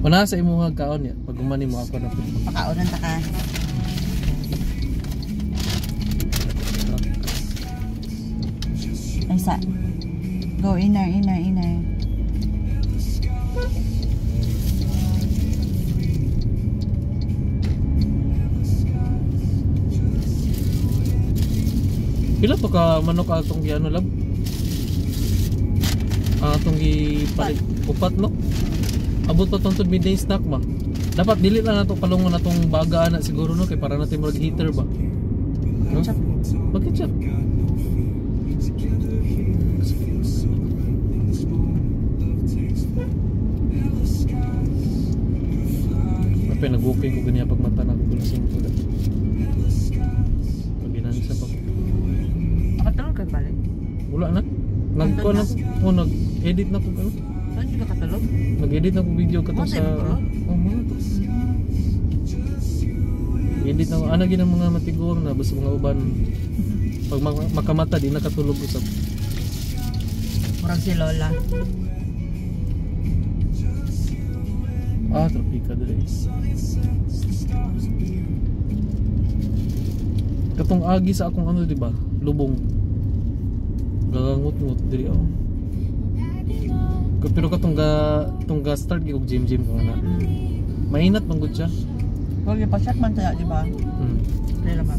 S1: Una sa imuha kaon ya. Pag umani mo ako na pud.
S2: Pakaonan ta ka. Ay sa. Go inner, inner, inner.
S1: Pila pa ka manok atong gi ano, lab? Ang atong gi palit upat, no? Abot pa tong midday snack ba? Dapat dili lang nato palungon atong baga ana siguro, no, kay para natin murag heater ba. No?
S2: Ketchup.
S1: Bakit siya? Kapag nag-walking ko ganyan pag mata na ako gulasing ko. Pag ginansa pa ko.
S2: Nakatulog ka balik.
S1: Wala na. Nag ko na oh, nag-edit na ko ano.
S2: Saan ka katulog?
S1: Nag-edit na ko video kato
S2: Mo,
S1: sa
S2: sa imong tulog?
S1: Oh, mo to. Edit na ko ana gid ang mga matiguang na basta mga uban. Pag makamata di nakatulog usab.
S2: Murag si Lola.
S1: Ah, trapika dire. Katong agi sa akong ano, di ba? Lubong. Gagangut-ngut diri ako. Pero katong ga tong ga start gyud og gym gym ko na. Mainat man gud siya.
S2: Huwag yung pa-check man tayo, di ba? Kaya naman.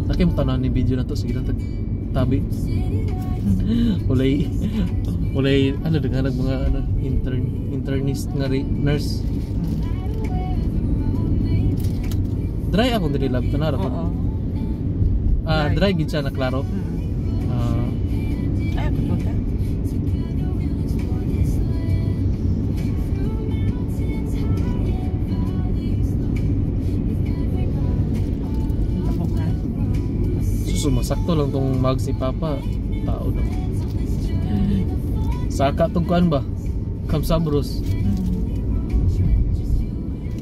S1: Laki mo tanan ni video na to, sige lang tag tabi. Walay walay ano daghan mga ano internist nga nurse. Dry ako diri, lab, tanara ko.
S2: Oo.
S1: Ah,
S2: Dry.
S1: dry gid siya na klaro. Ah,
S2: Ay, katulog ka. Tapok na.
S1: Sumasakto lang tong mag si Papa. Tao na. Saka tong kuan ba? Kamsabros.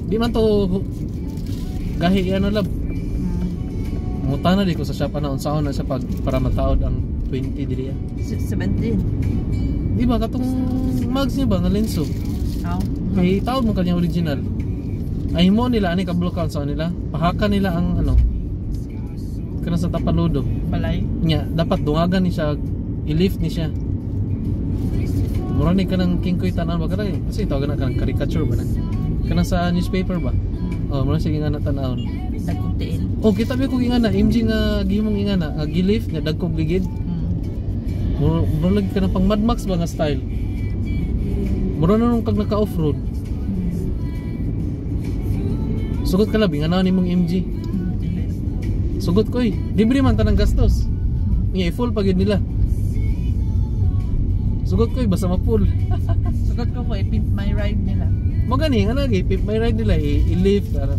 S1: Di man to gahi ano, lab. Muta na di ko sa shop ana unsaon na siya pag para mataod ang 20 diri ah.
S2: 17.
S1: Di ba katong mags niya ba nga lenso?
S2: Aw.
S1: Kay taod mo kanya original. Ay mo nila ani kablo ka unsaon nila? Pahaka nila ang ano kana sa tapaludo.
S2: Balay.
S1: Nya dapat dungagan ni siya, i-lift ni siya. Mura ni kanang kingkoy tanan ba kanang kasi tawagan na kanang caricature ba na? Kanang sa newspaper ba? Oh, mura siya nga na tanawon.
S2: Dagkong tiil.
S1: Oh, kita ba ko ingana, MG nga gihimong ingana, nga gi-lift nga dagkog ligid. Mura mura lagi ka na pang Mad Max ba nga style. Mura na nung kag naka off-road. Sugot ka labi nga na nimong MG. Sugot ko eh. Libre man tanang gastos. Nga i-full pag yun nila. Sugot ko eh, basta ma-full.
S2: Sugot ko i-pimp my ride nila.
S1: Mo gani nga lagi, pimp my ride nila, i-lift. Ano.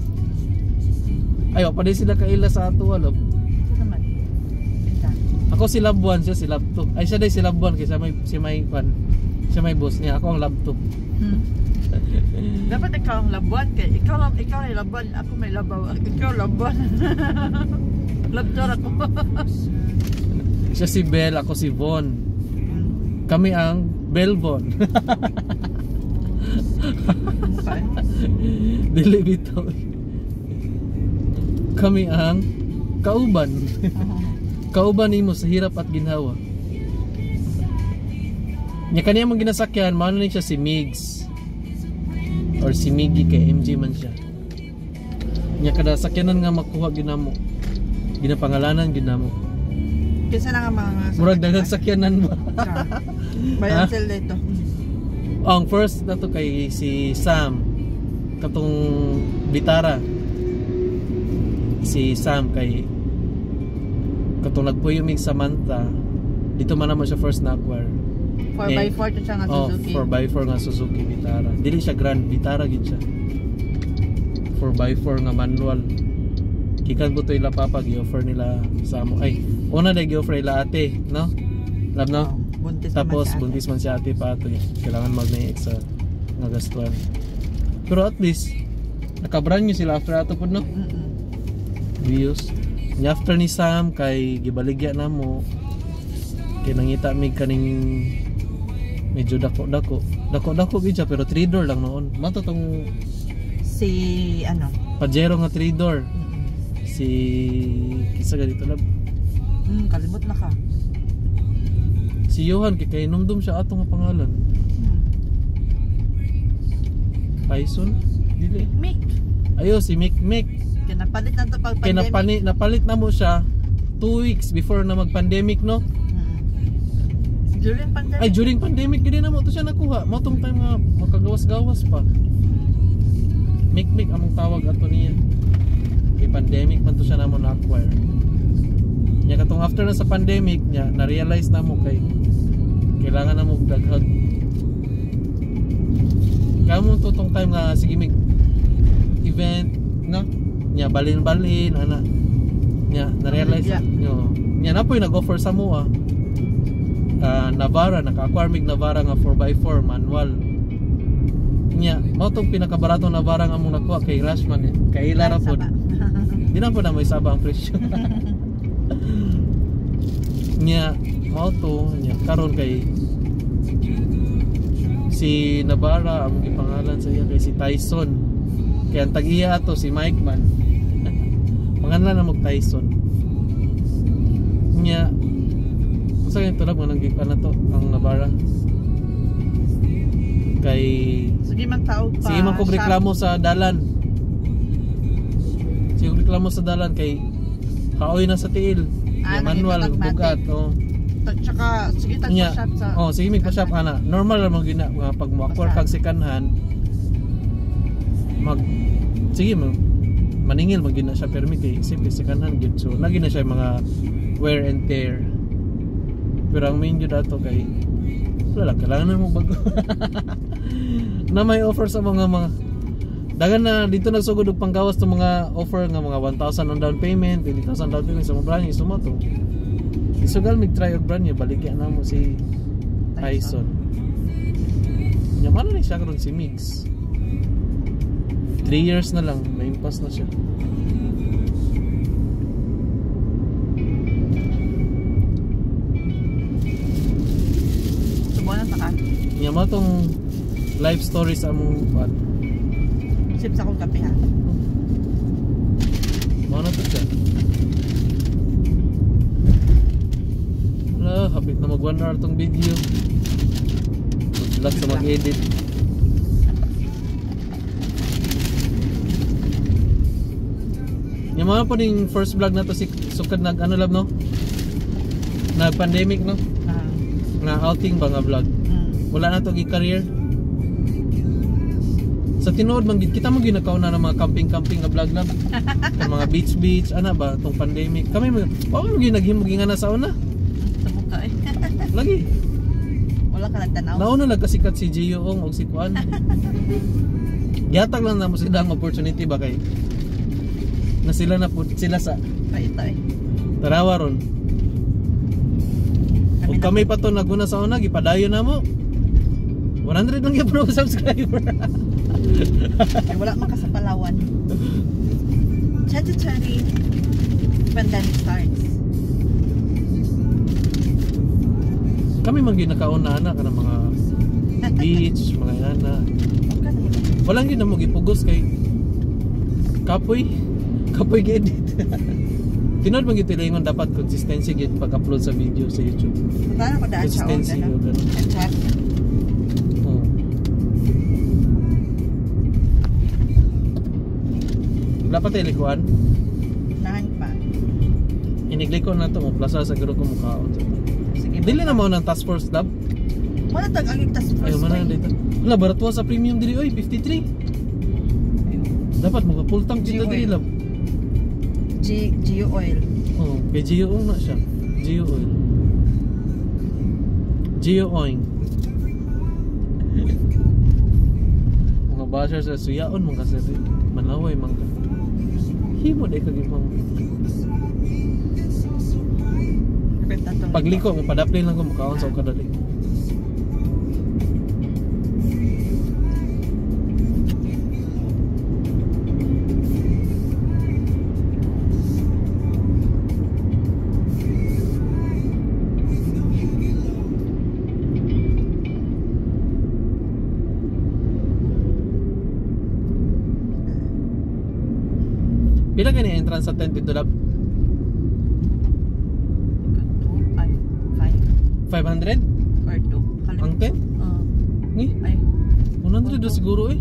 S1: Ay, wa pa din sila kaila sa ato, alam.
S2: Ito naman. Pinta.
S1: Ako si Lab 1, siya si Lab 2. Ay, siya dahil si Lab 1 kaysa may, si may, kwan, siya may boss niya. Ako ang Lab 2.
S2: Dapat ikaw ang labuan kay ikaw ay labuan, ako may labaw. Ikaw labuan. Labtor ako.
S1: Siya si Bell, ako si Von. Kami ang Bell Von. Dili bitaw. Kami ang kauban. Kauban nimo sa hirap at ginhawa. Nya kaniya mong ginasakyan, mano ni siya si Migs. Or si Miggy kay MG man siya. Nya kada sakyanan nga makuha ginamo. Ginapangalanan ginamo.
S2: Kinsa na nga mga
S1: Murag daghang sakyanan ba?
S2: Bayan sila dito.
S1: Ang first na to kay si Sam, katong Vitara. Si Sam kay katong nagpuyo mig Samantha, dito man naman siya first na acquire.
S2: 4x4 to siya nga
S1: Oh,
S2: Suzuki.
S1: 4x4 nga Suzuki Vitara. Dili siya Grand Vitara gid siya. 4x4 nga manual. Gikan ko to ila papa, gi-offer nila sa amo. Ay, una na gi-offer ila ate, no? Love, no?
S2: Oh, buntis naman
S1: Tapos
S2: siya ate.
S1: buntis man si ate pa ato, eh. Kailangan mag na extra nga gastuhan. Pero at least naka-brand new sila after ato pud, no? Views. Nya after ni Sam kay gibaligya na mo. Kay nangita mig kaning medyo dako-dako. Dako-dako gid siya pero 3 door lang noon. Mato tong
S2: Si ano?
S1: Pajero nga 3 door. Si kisa ganito lang.
S2: Kalimot na ka.
S1: Si Johan kay kay numdum siya ato nga pangalan. Tyson? Dili.
S2: Mick.
S1: Ayo si Mick Mick.
S2: Kaya napalit na to pag
S1: Kay
S2: pandemic.
S1: napalit na mo siya 2 weeks before na mag-pandemic, no?
S2: During pandemic.
S1: Ay, during pandemic gid na mo to siya nakuha. Mo tong time nga makagawas-gawas pa. Mick Mick among tawag ato niya. Kay pandemic man to siya namo na-acquire. Nya katong after na sa pandemic niya, na-realize na mo kay kailangan na mo daghag. Kamo to tong time nga sige mig event, no? Nya balin-balin ana. Nya na-realize nyo. Nya na po'y nag-offer sa mo ah. Ah, Navara, naka-acquire mig Navara nga 4x4 manual. Nya, mao tong pinakabaratong Navara nga among nakuha kay Rashman eh. Kay ila ra
S2: Ay,
S1: pod.
S2: saba.
S1: Di na po na may saba ang presyo. Nya, mao to, nya karon kay si Navara among gipangalan sa iya kay si Tyson. Kay ang tag-iya ato si Mike man. Pangalan na mo Tyson. Nya, unsa kay tulad nga nang na to ang Navara? Kay
S2: Sige man tao pa.
S1: sige man kog
S2: shop.
S1: reklamo sa dalan. Sige kog reklamo sa dalan kay kaoy na sa tiil.
S2: Ah,
S1: Yeah, manual
S2: nangitag
S1: bugat oh.
S2: Tsaka sige tag
S1: Nya,
S2: shop sa.
S1: oh, sige mig pa-shop ana. Normal ra man gyud na nga pag mo acquire
S2: Basta.
S1: kag sekanhan mag sige mo maningil man gyud na siya permi kay simple sekanhan gyud. So lagi na siya mga wear and tear. Pero ang main gyud ato kay wala lang, kailangan na mo bago. Na may offer sa mga dagan na dito nagsugod og panggawas ng mga offer nga mga 1,000 ang down payment, 20,000 down payment sa mga brand new sumo to. Isugal mig try og brand new, baligya na mo si Tyson. Nya man na siya karon si Migs. 3 years na lang, may impas na siya.
S2: Subuan na ka.
S1: Nya mo tong life story sa among kuan.
S2: Sip sa akong kape ha.
S1: Mao na to siya. Wala, hapit na mag 1 hour tong video. Good luck sa mag-edit. Yung mga po ning first vlog na to si sukad nag ano lab, no? Nag pandemic, no?
S2: Ah.
S1: Na outing ba nga vlog. Wala na to gi-career. Sa tinuod man gid kita mo ginakaw na ng mga camping-camping nga vlog lang. Ang mga beach beach ana ba tong pandemic. Kami mo wa mo gyud naghimo nga na sa una.
S2: Sa buka eh.
S1: Lagi.
S2: Wala ka nagtanaw.
S1: Nauna lang kasikat si Gio Ong og si Kuan. Gihatag lang na mo sila ang opportunity ba kay na sila na pud sila sa
S2: Pa ito eh.
S1: Tarawa ron.
S2: Kami
S1: Ug kami pa to naguna sa una gipadayon na mo. 100 lang gyud ang subscriber.
S2: Ay, wala man ka sa Palawan. 2020 pandemic starts.
S1: Kami man gyud nakauna ana kanang mga beach, mga ana.
S2: Huwag ka na yun.
S1: Walang gyud na mo gipugos kay kapoy. Kapoy gi-edit. Tinuod man gyud tilingon dapat consistency gyud pag-upload sa video sa YouTube.
S2: Punta na ko daan siya.
S1: Consistency
S2: Ano?
S1: o ganun.
S2: At chat.
S1: Oo. Wala pa tayo likuan.
S2: Nahan pa.
S1: Inigliko na to mo plaza sa guro ko mukhaon.
S2: Sige.
S1: Dili na mo ng task force lab.
S2: Wala tag ang tas
S1: Ay,
S2: first
S1: mana
S2: way.
S1: dito. Wala, baratuwa sa premium diri oy, 53. Dapat mga full tank dito
S2: Gio
S1: diri
S2: oil.
S1: lab.
S2: G Geo oil.
S1: Oh, kay Gio na siya. Gio oil. Gio oil. Mga basher sa suyaon mga kasi manaway man ka. Himo day kag imong pagliko mo padaplin lang ko mukaon sa kadali. Pila gani entrance sa tent dito lab?
S2: 2, ay, 5
S1: 500?
S2: or 2.
S1: Ang tent? Ni?
S2: Ay,
S1: 100 na siguro eh.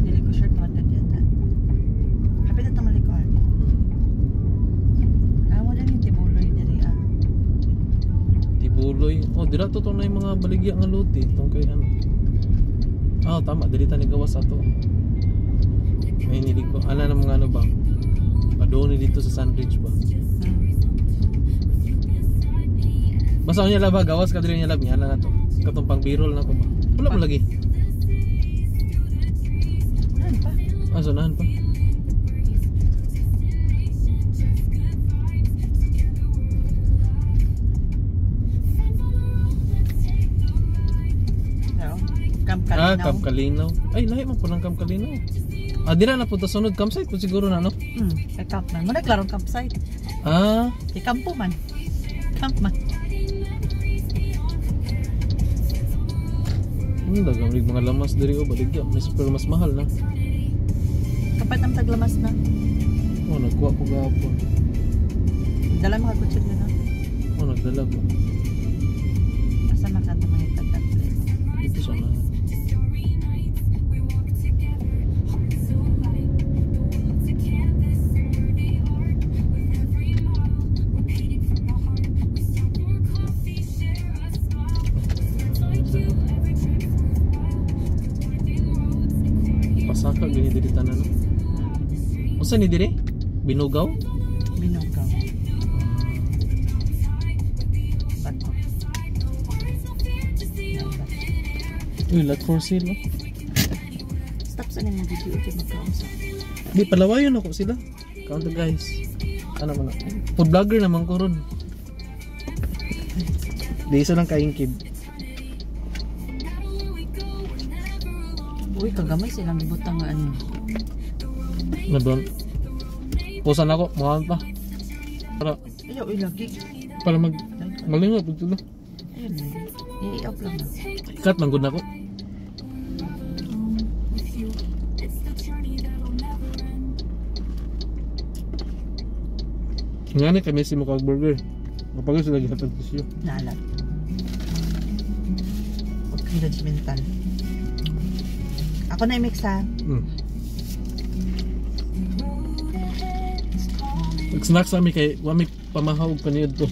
S2: dili ko sure 200 yata. Kapit na tamalikuan. Ah, wala ni Tibuloy diri ah.
S1: Tibuloy. Oh, dira to tong na yung mga baligya nga luti tong kay ano. Ah, tama diri ta ni gawas ato. May niliko. Ala na mga ano ba? Padoni dito sa Sandridge ba? Basta niya laba gawas ka diri niya lab niya na to. Katong pang birol na ko ba. Wala mo lagi.
S2: Ano pa?
S1: Ah, sunahan pa.
S2: No. Camp Kalinaw.
S1: Ah, Camp Kalinaw. Ay, lahi man po ng Camp Kalinaw. Ah, dira na po ta sunod campsite po siguro na no.
S2: Kay camp man. Muna klarong campsite.
S1: Ah,
S2: Kay kampo man. Camp man.
S1: Dagang rig mga lamas diri o baligya. Mas pero mas mahal na.
S2: Kapat ang taglamas na.
S1: Oh, nagkuha ko gahapon.
S2: Dala mga kutsilyo na.
S1: Oh, nagdala ko.
S2: Asa makata mga itagtatlo.
S1: Dito sa na. Pasaka gani diri tanan no. Usa ni diri? Binugaw?
S2: Binugaw. Bato.
S1: Uy, lot for sale no?
S2: Stop sa nimo video kay magkaunsa.
S1: Di palawayon ako sila. Count guys. Ano man na. Food vlogger naman ko ron. Di isa lang kaingkid.
S2: Uy, kagamay silang gibutang nga ano.
S1: Na doon. Pusan ako, mukhaan pa. Para,
S2: Ayaw, uy, lagi.
S1: para mag malinga po sila.
S2: Ayun, i-off lang na.
S1: Cut lang gud nako. Nga ni kami si Mukha Burger. Kapag sila gihatag sa siyo.
S2: Naalat. Huwag kang judgmental. Ako na i-mix ha.
S1: Nag-snack sa amin kay wa mi pamahaw og paniud to.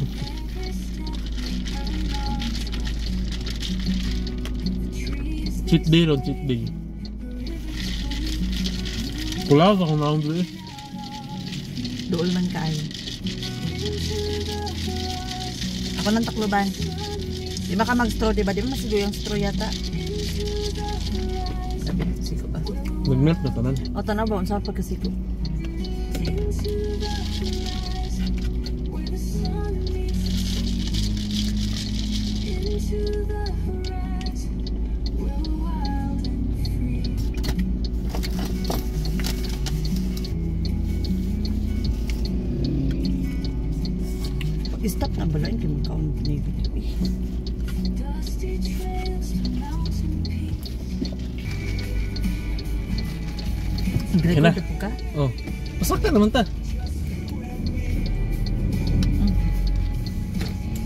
S1: Cheat day ron, cheat day. Kulaw sa akong naong dili.
S2: Dool man kaayo. Ako ng takluban. Di ba ka mag-straw, di ba? Di ba masigo yung straw yata? Sabi, siko ba?
S1: Nag-melt na tanan.
S2: O, tanaw ba? Unsa pagkasiko? Stop na bala yung magkaon ni video.
S1: Yan na.
S2: Nag-record na po ka?
S1: Oh. Pasakta naman ta.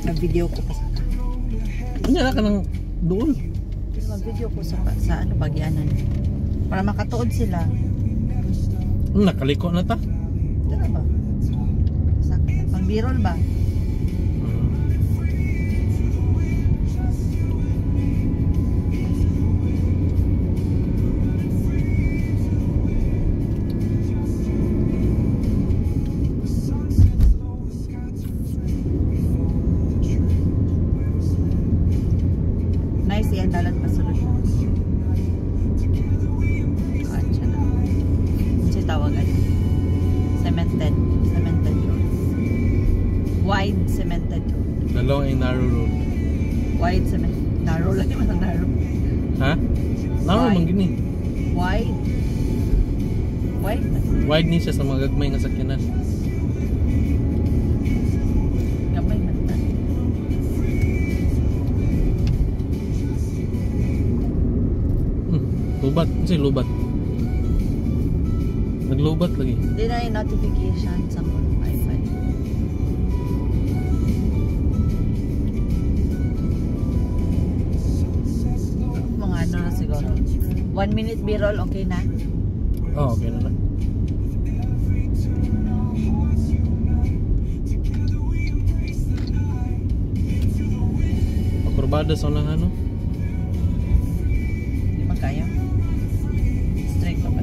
S2: Nag-video ko pa sa
S1: Ano na ka ng doon?
S2: Mag-video ko sa ano bagyanan. Para makatuod sila.
S1: Nakaliko na ta.
S2: Tara ba? Sa pangbirol ba? Kasi ang dalan pasulod. Kuan siya na. Ano siya tawagan? Cemented. Cemented road. Wide cemented road.
S1: The long and narrow road.
S2: Wide cement. Narrow lang naman ang narrow.
S1: Ha? Narrow
S2: Wide.
S1: man gini.
S2: Wide. Wide man.
S1: Wide ni siya sa mga gagmay nga sakyanan.
S2: Gamay man ta.
S1: Lubat. Ano lubat? Naglubat lagi.
S2: Di na yung notification sa mga iPad. Mga ano na siguro. 1 minute b-roll, okay na?
S1: Oh, okay na na. Pakurbada sa unahan, no?
S2: Di ba kaya? Straight pa ba?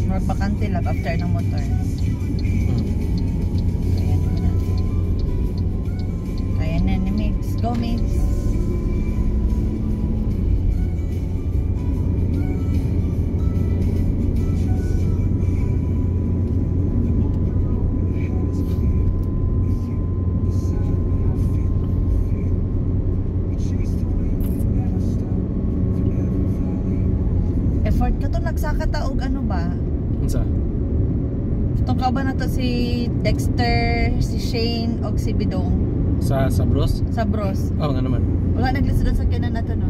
S2: Murag bakante lang after ng motor. Kaya naman natin. Kaya na ni Mix. Go, Mix! Effort ka to, nagsaka ta og ano ba?
S1: Unsa?
S2: Itong kauban na to si Dexter, si Shane, og si Bidong
S1: Sa Bros?
S2: sa Bros.
S1: Oh, nga naman.
S2: Wala naglisod sa kanan na to, no?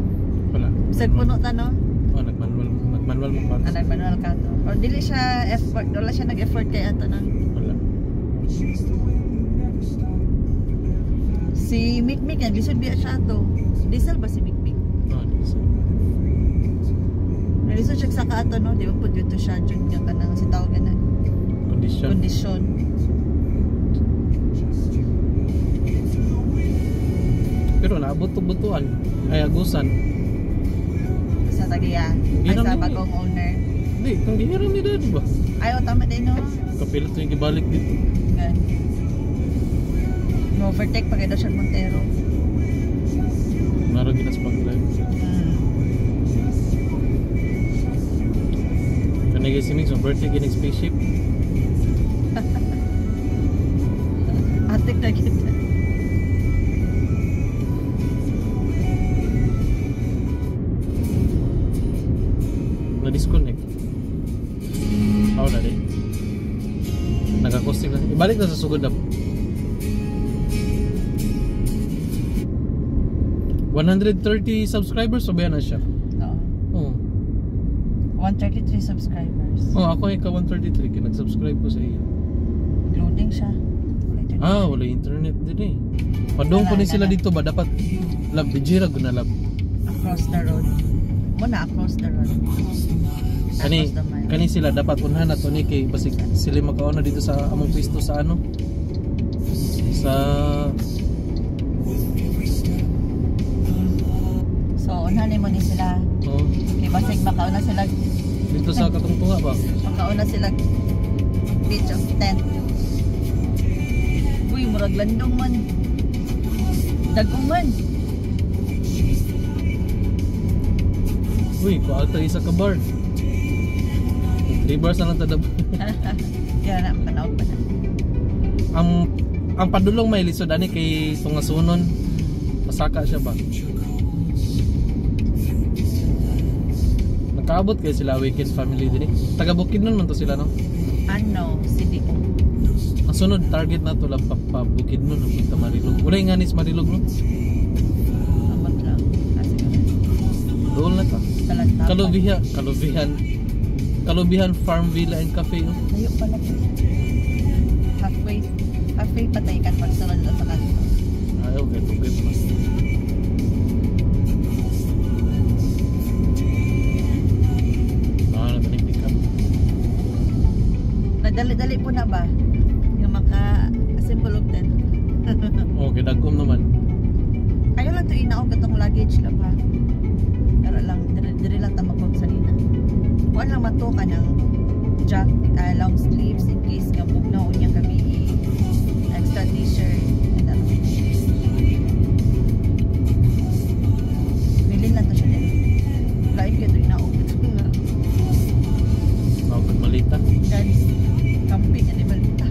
S1: Wala.
S2: Bisag puno ta, no?
S1: Oh, nagmanual mo pa.
S2: Ah, nagmanual ka to. Or dili siya effort, wala siya nag-effort kay ato, no?
S1: Wala.
S2: Si Mikmik, naglisod biya siya ato. Diesel ba si Mikmik?
S1: Oh, di so.
S2: Naglisod siya sa ato, no? Di ba po dito siya, dyan nga kanang si tawag na
S1: Condition.
S2: kondisyon.
S1: Pero naabot to butuan. Ay, agusan.
S2: Sa tagiya. Ay,
S1: Hindi
S2: sa
S1: na
S2: bagong owner.
S1: Hindi, kang gihiram ni Daddy ba?
S2: Ay, oh, tama din, no?
S1: Kapilit yung gibalik dito.
S2: Gan. No-overtake pag daw siya Montero.
S1: Naro ginas pag-drive. Kanay si Mix, ang birthday ginig spaceship.
S2: Atik na kita.
S1: Na-disconnect. Oh, na din. Nag-acoustic na. Ibalik na sa sugod na. 130 subscribers o ba yan na siya?
S2: Oo.
S1: Oo.
S2: 133 subscribers.
S1: Oh, ako ay ka 133 kaya nag-subscribe ko sa iyo.
S2: Loading siya. Wala internet.
S1: Ah, wala internet din eh. Padung po
S2: Wala,
S1: ni sila
S2: wala.
S1: dito ba dapat lab bijira guna lab.
S2: Across the road. Muna across the road.
S1: Kani
S2: Across the mile.
S1: kani sila dapat unhan na to ni kay basig sila makauna dito sa among pisto sa ano sa
S2: So, unahan mo ni sila.
S1: Oh,
S2: Kay basig makauna sila,
S1: dito sa katungtunga ba?
S2: makauna sila beach of tent. Uy, murag landong man. Dagong man.
S1: Uy, kuha ta isa ka bar. 3 bars na lang tada.
S2: Kaya na, panaog pa na.
S1: Ang padulong may lisod ani kay tungasunon. Masaka siya ba? Nakaabot kay sila weekend family din eh. Taga Bukidnon man to sila, no?
S2: Ano, CDO.
S1: Ang sunod target na to lang pa, pa Bukidnon ang punta Marilog. Wala nga nis Marilog, no?
S2: Abot lang. Ah, sige.
S1: Dool na ta.
S2: Sa Lantapan.
S1: Kalubihan Farm Villa and Cafe, oh.
S2: Layo pala po. Halfway patay kan pagsulod na sa kanto.
S1: Ay, okay, okay pa. Ah, natanig pick up.
S2: Nadali-dali po na ba? Nga maka-assemble og tent.
S1: Okay, dagkom naman.
S2: Ayaw lang to inaog atong luggage lang ha. Mura lang diri, diri lang ta magkuha sa nina. Kuan lang man to kanang jack, long sleeves in case nga bugnaw unyang gabi, extra T-shirt and that. Bilin lang to siya diri. Lain kay to inaog ito nga.
S1: Mao malita.
S2: Guys, camping ani malita.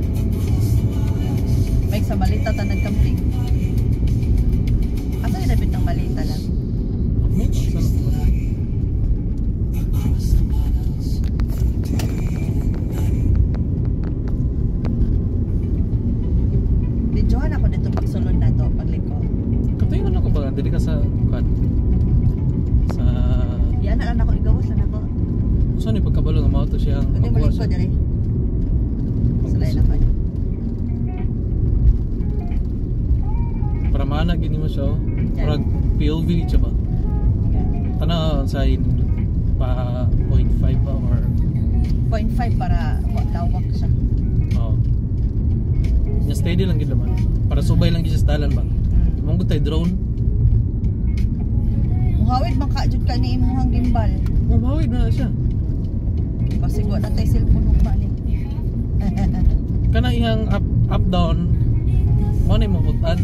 S2: May sa malita ta nagcamping. Asa yung dapit ng malita lang?
S1: May asa na?
S2: Videohan ako dito pagsulod na to, pagliko.
S1: Katayon ako ba dili ka sa kan sa
S2: Yan na lang ako, igawas lang ako.
S1: Usa ni pagkabalo nga mao to siya ang
S2: Pwede
S1: makuha
S2: maliko
S1: siya.
S2: diri. Sulay na pa.
S1: Para maana gini mo siya, oh. Murag POV siya ba? Tanaw sa in pa 0.5 ba or
S2: 0.5 para lawak siya.
S1: Oh. Nya steady lang gid naman. Para subay lang gid siya sa dalan ba. Mong tay drone.
S2: Muhawid man ka jud ka ni imuhang gimbal.
S1: Mumawid na siya.
S2: Basig wa na tay cellphone ugma ni.
S1: Kana iyang up up down mo na imong butan.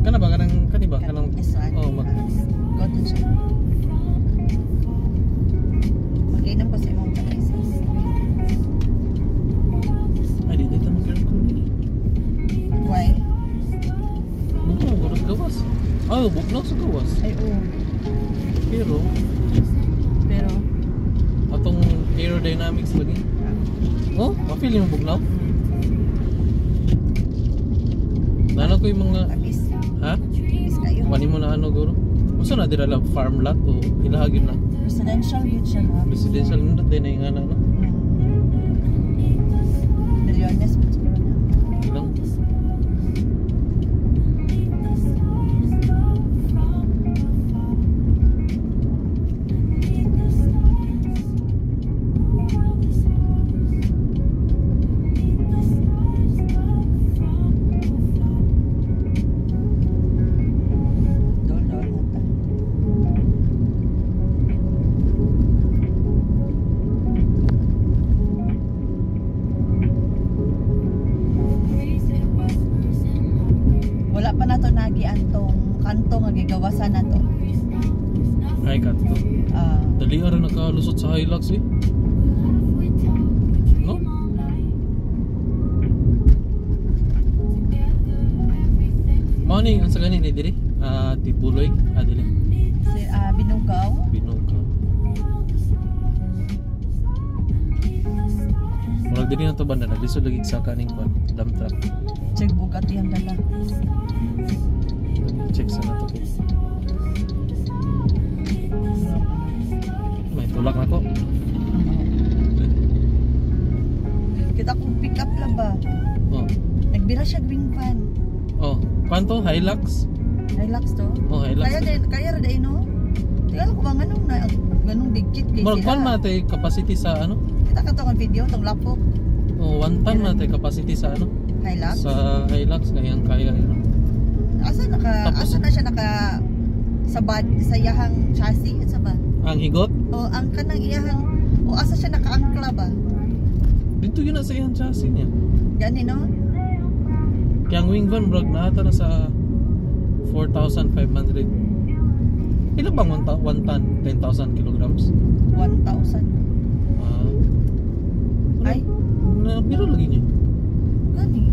S1: Kana ba kanang kani ba kanang
S2: This one.
S1: Oh, mag
S2: Go to siya. Mag-inom ko sa imong kanaisis.
S1: Ay, di dito mag-aircon eh.
S2: Why?
S1: Bugnaw, gurot gawas. Ay, bugnaw sa gawas.
S2: Ay, oo.
S1: Pero,
S2: Pero,
S1: atong aerodynamics lagi. Oh, ma-feel yung bugnaw. Nano ko yung mga,
S2: Tamis.
S1: Ha?
S2: Tamis kayo.
S1: Wani mo na ano, guro? Unsa na dira lang farm lot o ilahagin na?
S2: Residential yun siya, ha?
S1: Residential na din na yung ano, no?
S2: Milyones, siguro na.
S1: Ilang?
S2: Dol-dol na ta. Wala pa na to nagi antong kanto nga gigawasan na to.
S1: Ay, kanto.
S2: Ah,
S1: Dali ara nakalusot sa Hilux eh. No? Mao ni ang sa ganin ni diri? Ah, Tibuloy, ah dili.
S2: Si, Binugaw.
S1: Binuga. Murag diri na to banda na lisod lagi sa kaning kwan, dump truck.
S2: Check Bugatti ang dala.
S1: Check sa na to. May tulak na ko.
S2: Kita kong pick up lang ba?
S1: Oh.
S2: Nagbira siya wing van.
S1: Oh, kwanto Hilux?
S2: Hilux to.
S1: Oh, Hilux.
S2: Kaya din, kaya ra din no. Tingnan ko ba nganong na ganong big kit kay
S1: Murag kwan
S2: sila.
S1: man tay capacity sa ano?
S2: Kita ka to ang video tong lapok
S1: Oh, 1 ton man tay capacity sa ano?
S2: Hilux.
S1: Sa Hilux ngayang kaya yun.
S2: Asa naka
S1: Tapos-
S2: asa na siya naka sa bad sa iyahang chassis sa ba?
S1: Ang higot
S2: O ang kanang iyahang o asa siya nakaangkla ba?
S1: dito yun na sa iyang chassis niya.
S2: Gani no?
S1: Kaya ang wing van murag naata na sa 4,500. Ilan bang 1 ton? 10,000 kilograms?
S2: 1,000.
S1: Ah.
S2: Ay,
S1: Na biro lagi niya.
S2: gani.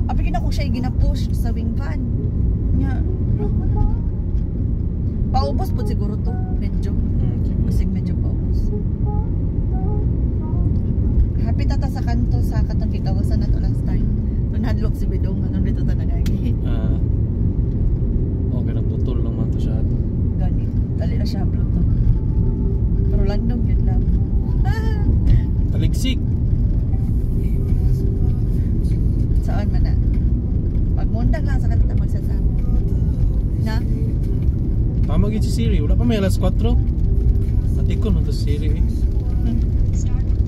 S2: Abi gina ko siya gina-push sa wing van. Nya, wala, wala. Paubos po siguro to, medyo.
S1: Siguro.
S2: Basig medyo paubos. Happy tata sa kanto sa katong gikawasan na to last time. Tunadlok si Bidong anong dito ta nagagi.
S1: Ah. Okay, nagbutol lang man to siya ato.
S2: Gani, dali na siya upload to. Pero landong yun lang.
S1: Taligsik.
S2: Saan man na? Pagmundag lang sa kanto magsasama. Na?
S1: Tama gyud si Siri. Wala pa may alas 4. Atikon man to si Siri eh.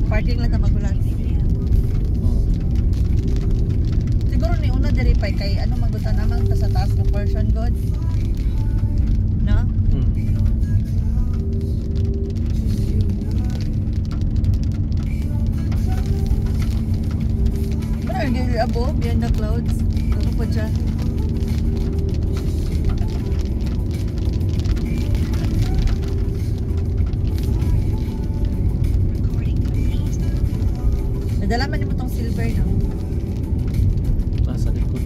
S2: Parking lang ta magulat.
S1: Oh.
S2: Siguro ni una diri pa kay ano magutan namang ta sa taas nga portion god. No? Pero gyud above beyond the clouds. Ano po siya?
S3: Recording complete.
S2: Nadala man nimo tong silver, no?
S1: Nasa likod.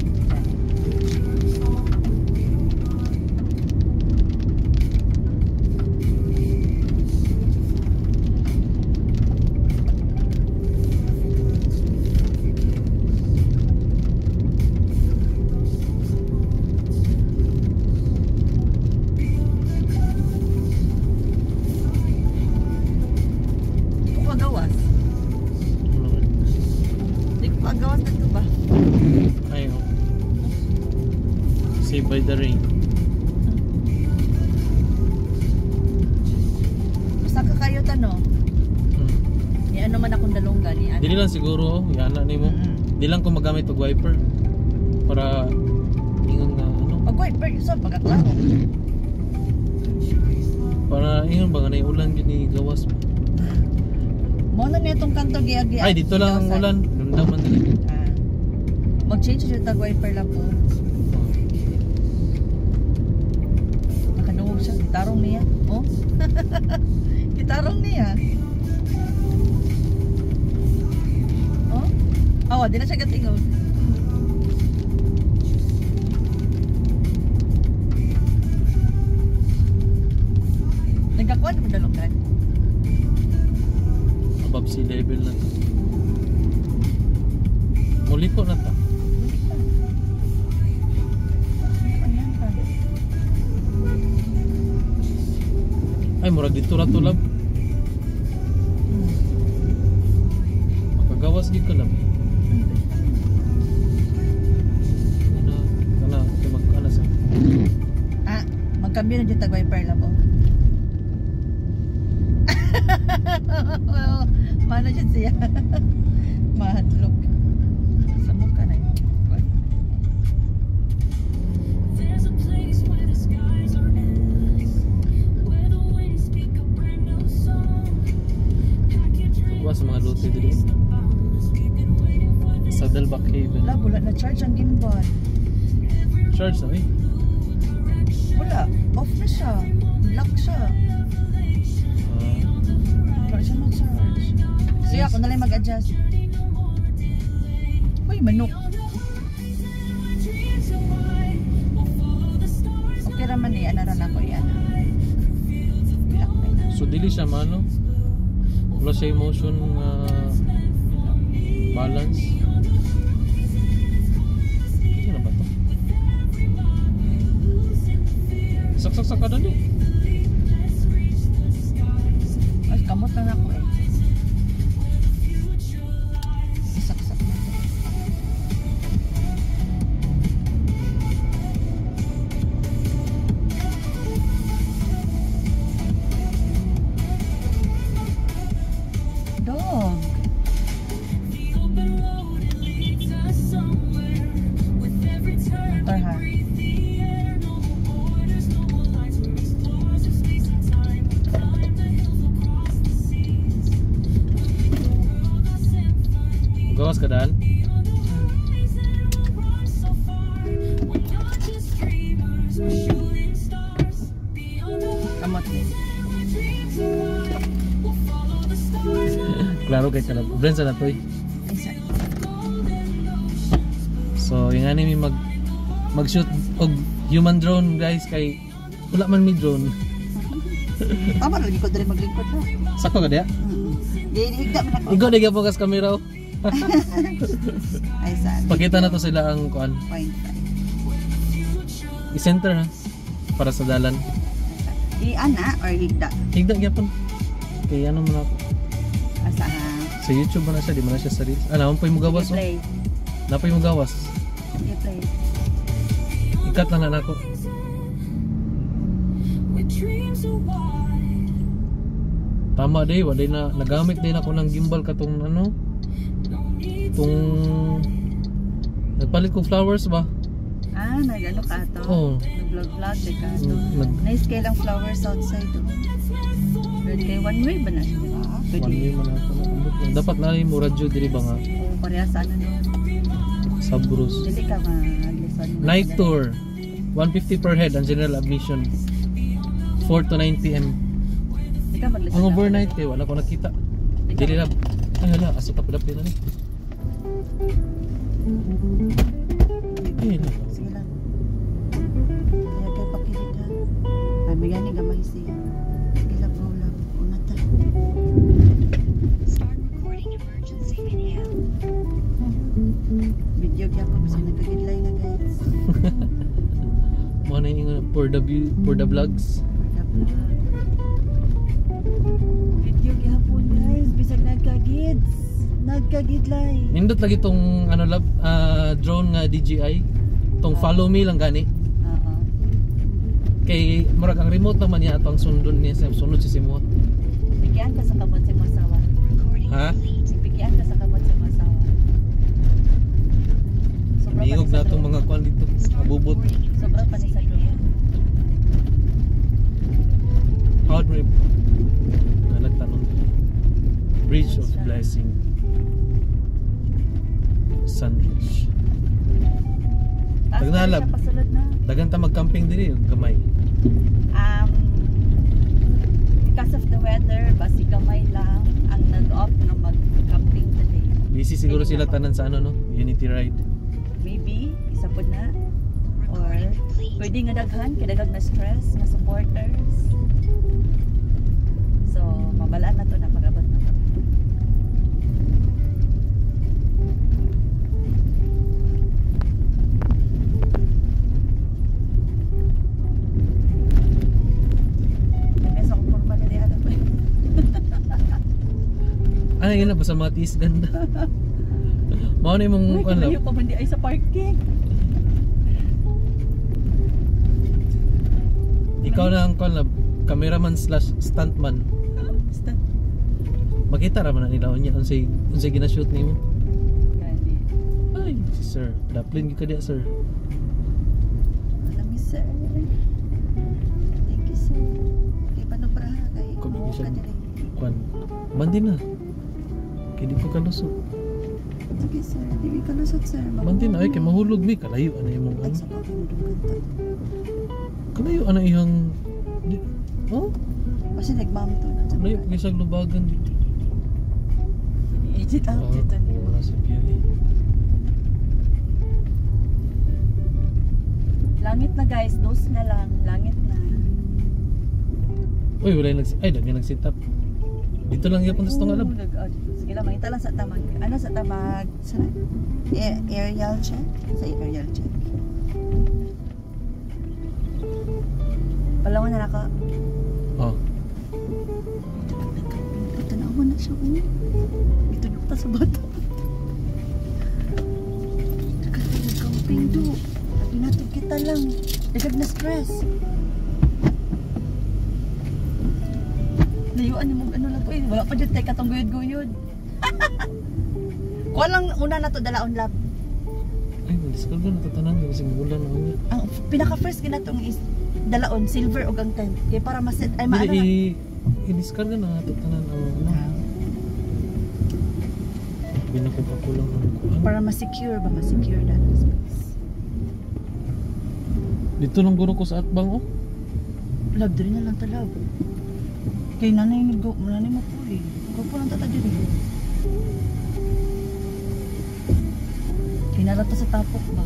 S2: Di ko kagawas.
S1: Ano ba?
S2: Di ko kagawas na to ba?
S1: Ay, oh. Saved by the rain.
S2: Basta ka kayo tano. Ni ano man akong dalongga ni ano.
S1: Dili lang siguro, oh. Yana nimo. Di lang ko magamit og wiper para ingon nga ano,
S2: Pag wiper, so pagkaklaro.
S1: Para ingon ba nga na ulan gyud ni gawas mo.
S2: Mo na niya itong kanto giagi.
S1: Ay, dito lang ang ulan. Lunda man dili.
S2: Ah. Mag-change siya tag wiper lang po.
S1: Oh.
S2: Nakadungog siya. Gitarong niya. Oh. Gitarong niya. Oh. Awa, di na siya gatingog. Nagkakuan mo dalonggan.
S1: Above sea level na to. Muli ko na ta.
S2: Ano pa?
S1: Ay, murag dito ra to, lab. Makagawas gid ka, lab. Ano, kana kay mag ana sa.
S2: Ah, magkambyo na dyan tag wiper lang po. Mano dyan siya. Mahadlok. Sa mukha na yun.
S5: There's a place where the skies are endless, where the winds speak a brand new song. Pack your dreams,
S1: Wa sa mga lote dili.
S5: chase the boundless. We've been waiting for this
S1: Saddleback Haven.
S2: Wala, wala na charge ang gimbal.
S1: Charge na eh.
S2: Wala, off na siya. Lock siya.
S1: Ah,
S2: Wala siya na charge. Sige, ako na lang mag-adjust. Uy, manok.
S5: dreams are wide. We'll follow the stars.
S2: Okay raman eh, ana ra na ko yan. Lock na yun.
S1: So dili siya mano. Wala siya emotion nga balance. Hindi na ba to? Saksak ka dali.
S2: Ay, kamot na ako eh. Isaksak na to. Dog.
S5: The open road, it leads us somewhere. With every turn,
S2: Motor,
S5: we
S2: ha?
S5: Breathe the air. No more borders, no more lines. We're explorers of space and time. We'll climb the hills, we'll cross the seas. We'll make the world our symphony.
S1: Gawas ka daan?
S5: Beyond the horizon, we'll run so far. We're not just dreamers, we're shooting stars. Beyond the
S2: Kamot din.
S5: horizon, where dreams are wide. We'll follow the stars.
S1: Klaro kay kalab. Brent sa na to eh.
S2: Isa.
S1: So, yung ano mi mag shoot og human drone, guys, kay wala man mi drone.
S2: Tama lagi ko diri maglingkod ha.
S1: Sakto ka diya?
S2: Di higda man ako.
S1: Igo di gyapon kas kamera oh.
S2: Ay saan?
S1: Pakita na to sila ang kuan.
S2: 0.5.
S1: I-center ha para sa dalan.
S2: I-ana or higda?
S1: Higda gyapon. Kay ano man ako.
S2: Asa ha?
S1: Sa YouTube man na siya, di man na siya sa Reels. Ah, naman po'y mugawas oh.
S2: I-play.
S1: Napoy mugawas.
S2: I-play.
S1: Ikat lang na nako.
S5: Where dreams are wide.
S1: Tama day, wala na nagamit din ako ng gimbal katong ano,
S5: No need
S1: tong Nagpalit kong flowers ba?
S2: Ah, nag-ano ka ato?
S1: Oo.
S2: Nag-vlog-vlog di ka ato.
S1: Nag
S2: Nice kay lang flowers outside. Oh. Red kay one way ba na siya, di ba? Pwede.
S1: One way man ako. Dapat na mo radyo diri ba nga?
S2: Oo, pareha sa ano no.
S1: Sa Bruce.
S2: Dili ka mag-listen.
S1: Night tour. 150 per head ang general admission. 4 to 9 p.m.
S2: Di ka mag-listen.
S1: Ang overnight kay wala ko nakita. Dili na. Ay hala, aso tapdap na ni. Eh, hala.
S2: Sige lang. Kaya kay pakilig ha. Ay, may gani gamay siya. Sige lang, go lang. Una ta.
S3: Start recording emergency video.
S2: Video gyapon kasi nagkagidlay na, guys.
S1: Mo na yung for the view, for the vlogs.
S2: For the vlog. Video gyapon, guys. Bisag nagkagids. Nagkagidlay.
S1: Nindot lagi tong ano lab drone nga DJI. Tong follow me lang gani.
S2: Oo.
S1: Kay murag ang remote naman niya atong sundon niya sa sunod si Simo.
S2: Bigyan ka sa kamot sa imong asawa.
S3: Recording
S1: Ha?
S3: complete.
S2: Bigyan ka sa kamot sa imong asawa. Sobra pa
S1: Niyog
S2: ni sa
S1: na tong
S2: drone.
S1: mga kwan dito.
S3: Start
S1: Abubot.
S3: recording
S2: Sobra pa ni
S3: emergency
S2: sa drone.
S3: video.
S1: Howard mo nagtanong. Bridge of Blessing. Sandwich.
S2: Taas
S1: Tagnalab.
S2: na siya pasulod na.
S1: Dagan ta mag-camping diri gamay.
S2: Because of the weather, basi gamay lang ang nag-off nga mag-camping today.
S1: Busy siguro sila tanan sa ano no, Unity Ride.
S2: Maybe, isa po na. Or,
S3: Recording complete.
S2: pwede nga daghan, kay daghang na stress, nga supporters. So, mabalaan na to na pag-abot na to. May sa akong forma na diha na pa.
S1: Ano yun na basta mga tiis ganda. Mao na imong
S2: Uy,
S1: kuan
S2: kalayo
S1: lab.
S2: pa man di ay sa parking.
S1: Ikaw na ang kuan lab, cameraman/stuntman.
S2: Basta.
S1: Makita ra man na nila unya unsay unsay gina-shoot nimo.
S2: Gani.
S1: Ay, si sir, daplin gyud ka diya, sir.
S2: Alam ni sir. Thank you, sir. Kay paano pra kay
S1: Kung
S2: mo
S1: siya-
S2: ka diri.
S1: Kuan. Bandi na. Kay di ko kalusot.
S2: Sige, sir, di ka lusot, sir.
S1: Bandi na ay kay mahulog mi kalayo ana imong
S2: Ay,
S1: ano.
S2: sa pagod kanta.
S1: Kalayo ana iyang di, oh,
S2: Kasi nagmam to na.
S1: layo kay sa lubagan dito.
S2: Edit out dito niyo.
S1: Wala sa biyahe.
S2: Langit na, guys, dos na lang. Langit na.
S1: Uy, wala yung ay, daghan nag-sit up. Dito lang gyapon sa alam.
S2: Oo, sige lang, mangita lang sa tamag. Ano sa tamag? Sa aerial check? Sa aerial check. Palawan na naka.
S1: Oh.
S2: Tanawa na siya. Oh. Gitulog ta sa bata. Nagcamping do. Sabi natin kita lang. Dagag na stress. Layuan yung ano lang po eh. Wala pa dyan teka tong guyod-guyod. Kuha lang una na to dalaon lab.
S1: Ay, discover na tatanan kasi mulan na niya.
S2: Ang pinaka first ginatong is dalaon silver ug ang tent. Kay para maset ay maano na.
S1: Dili i-discard na tatanan ang ano. Binako pa ko lang ang kuan.
S2: Para ma-secure ba, ma-secure na ang space.
S1: Dito lang guro ko sa atbang oh.
S2: Love, diri na lang ta, love. Kay nanay ni go, nanay mo puli. Go po lang tata diri. Kay narata sa tapok ba?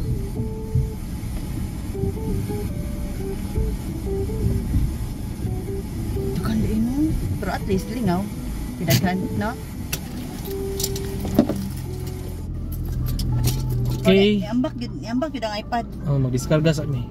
S2: Daghan di no. Pero at least lingaw. Pidaghan, no?
S1: Okay.
S2: Iambak gyud, iambak gyud ang iPad.
S1: Oh, mag-discarga sa mi.